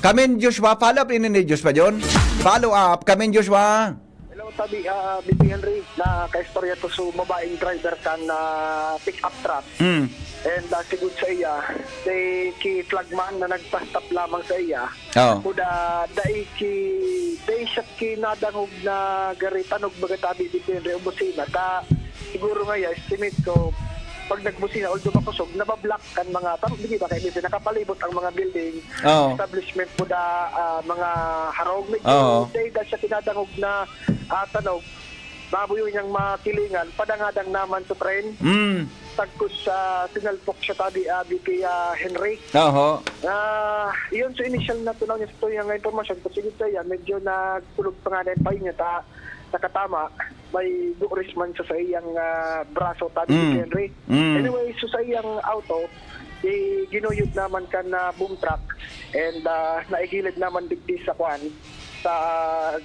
Kamin Joshua, follow up ini ni Joshua John. Follow up, Kamin Joshua. Hello, tabi, ah, B P Henry, na kaistorya to sa babaeng driver kan, ah, pick-up truck. Mm. And, ah, sigod sa iya, si ki flagman na nagpa-stop lamang sa iya. Oh. Kuda, dai ki, dai siya kinadangog na gari tanog, baga tabi, depende o busina. Ta, siguro nga ya, estimate ko, pag nagbusina, although makosog, nabablock kan mga, tam-, di ba, kaya dito nakapalibot ang mga building, Oo. establishment kuda, ah, mga harong. Medyo Oo. dai da siya kinadangog na, ah, tanog. Baboy yun niyang makilingan, padangadang naman sa tren. Mm. Tagkos sa sinalpok siya tabi, ah, B P, ah, Henry. Oho. Ah, iyon sa inisyal na tunaw niya sa tuya nga impormasyon, pasigid sa iya, medyo nagkulog pa nga na yung payo niya, ta, nakatama, may buris man sa, sa iyang, ah, braso, tabi ni Mm. Henry. Mm. Anyway, so sa iyang auto, ginuyod naman kan, ah, boom truck and, ah, naigilid naman digdi sa kwan, sa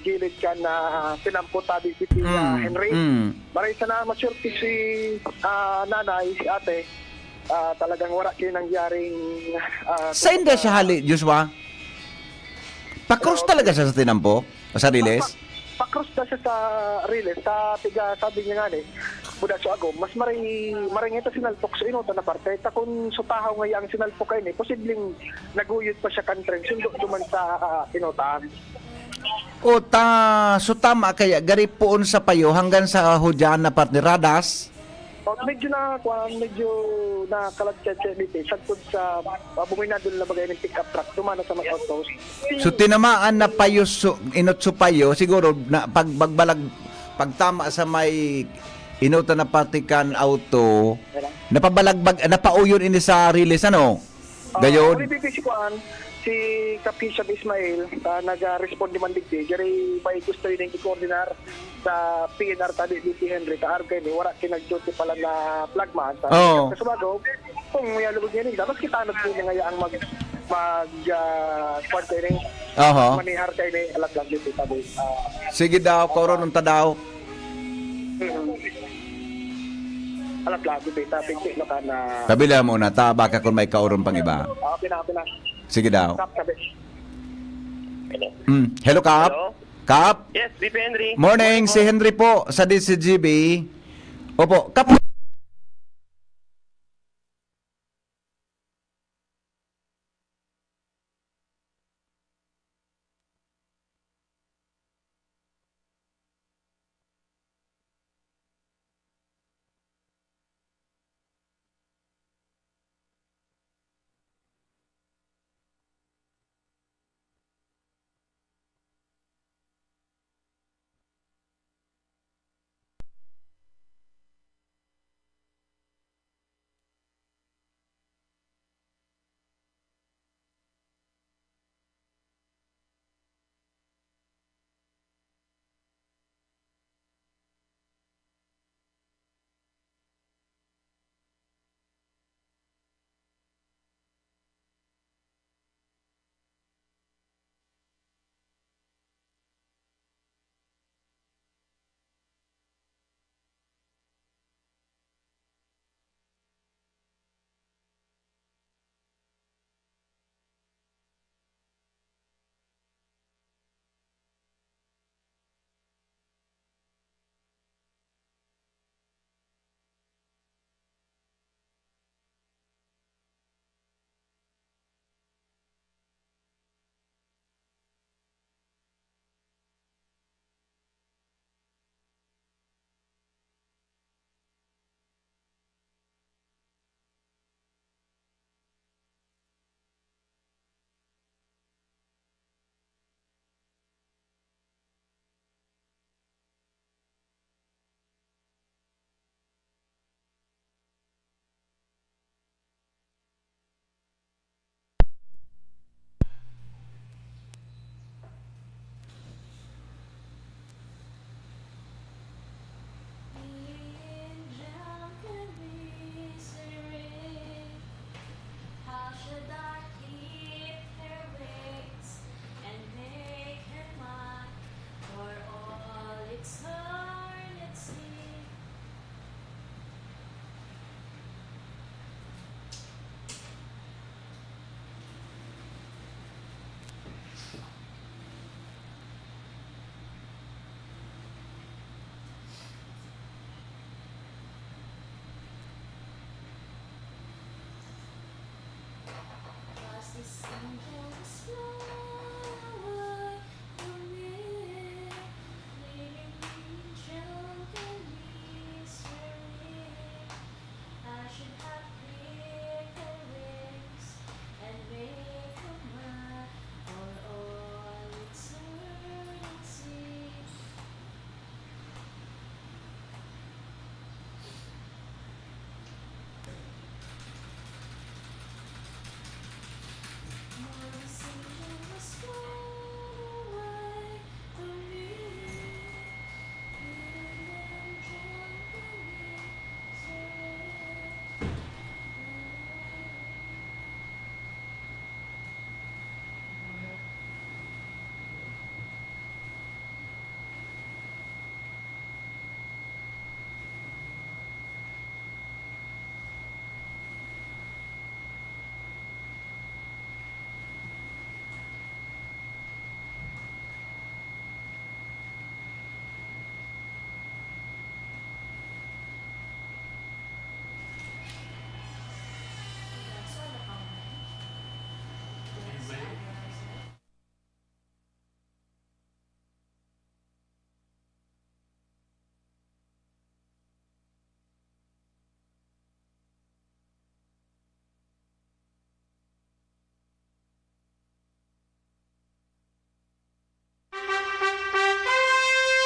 gilid kan, ah, tinampo tabi ni, ah, Mm. Henry. Mm. Maray sana masurti si, ah, nanay, si ate, ah, talagang wala kayo nangyaring, ah, Sain da siya hali, Joshua? Pa-cross Oo. talaga siya sa tinampo? O sa riles? Pa-, pa-, pa-cross na siya sa riles. Sa tiga, sabi niya nga ni, buda sa agom, mas maray, maray nga ito sinalpok sa inutan na parte. Ta kun sa tahaw nga yang sinalpok kayo ni, posibleng naguyod pa siya kan tren. Sundo duman sa, ah, inutan. O ta, so tama kaya, gari poon sa payo hanggang sa hudyaan na parte, radas? O, medyo na, kuwan, medyo nakalagchat-chat dito, eh. Sagkod sa, ah, buminadol na bagay ng pickup truck, dumana sa may outpost. So, tinamaan na payo so, inot so payo, siguro, na pag, pagbalag, pagtama sa may inutan na patikan auto, Wala. napabalagbag, napauyon ini sa riles, ano? Oo, Gayon. Huli digdi si kuan, si Kap Hisham Ismail, ah, nag-respond man digdi. Diri may gusto yun yung i-coordinar sa P N R tabi, B P Henry, ta arog kaini, wala kinag-duty pala na flagman. Sa Oo. Sa sumago, kung may alugod niya ninda, mas kita nagpili nga ang mag, mag, ah, kuan kaini, Oho. manihar kaini, alat lang dito tabi. Ah, Sige daw, Koro, nung ta daw. Mm. Alat lang, dito, tabi, na ka na. Tabi lang muna, ta, baka kung may kaoron pang iba. Okay na, okay na. Sige daw. Kap, tabi. Hello. Mm. Hello, Kap. Hello? Kap? Yes, B P Henry. Morning, Morning si po. Henry po sa D C G B. Opo, Kap.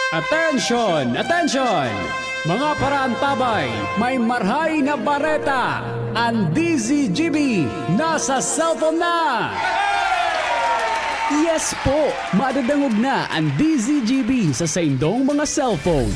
Attention! Attention! Mga paraantabay, may marhay na bareta! An D Z G B nasa cellphone na! Yes po! Madadangog na an D Z G B sa saindong mga cellphone.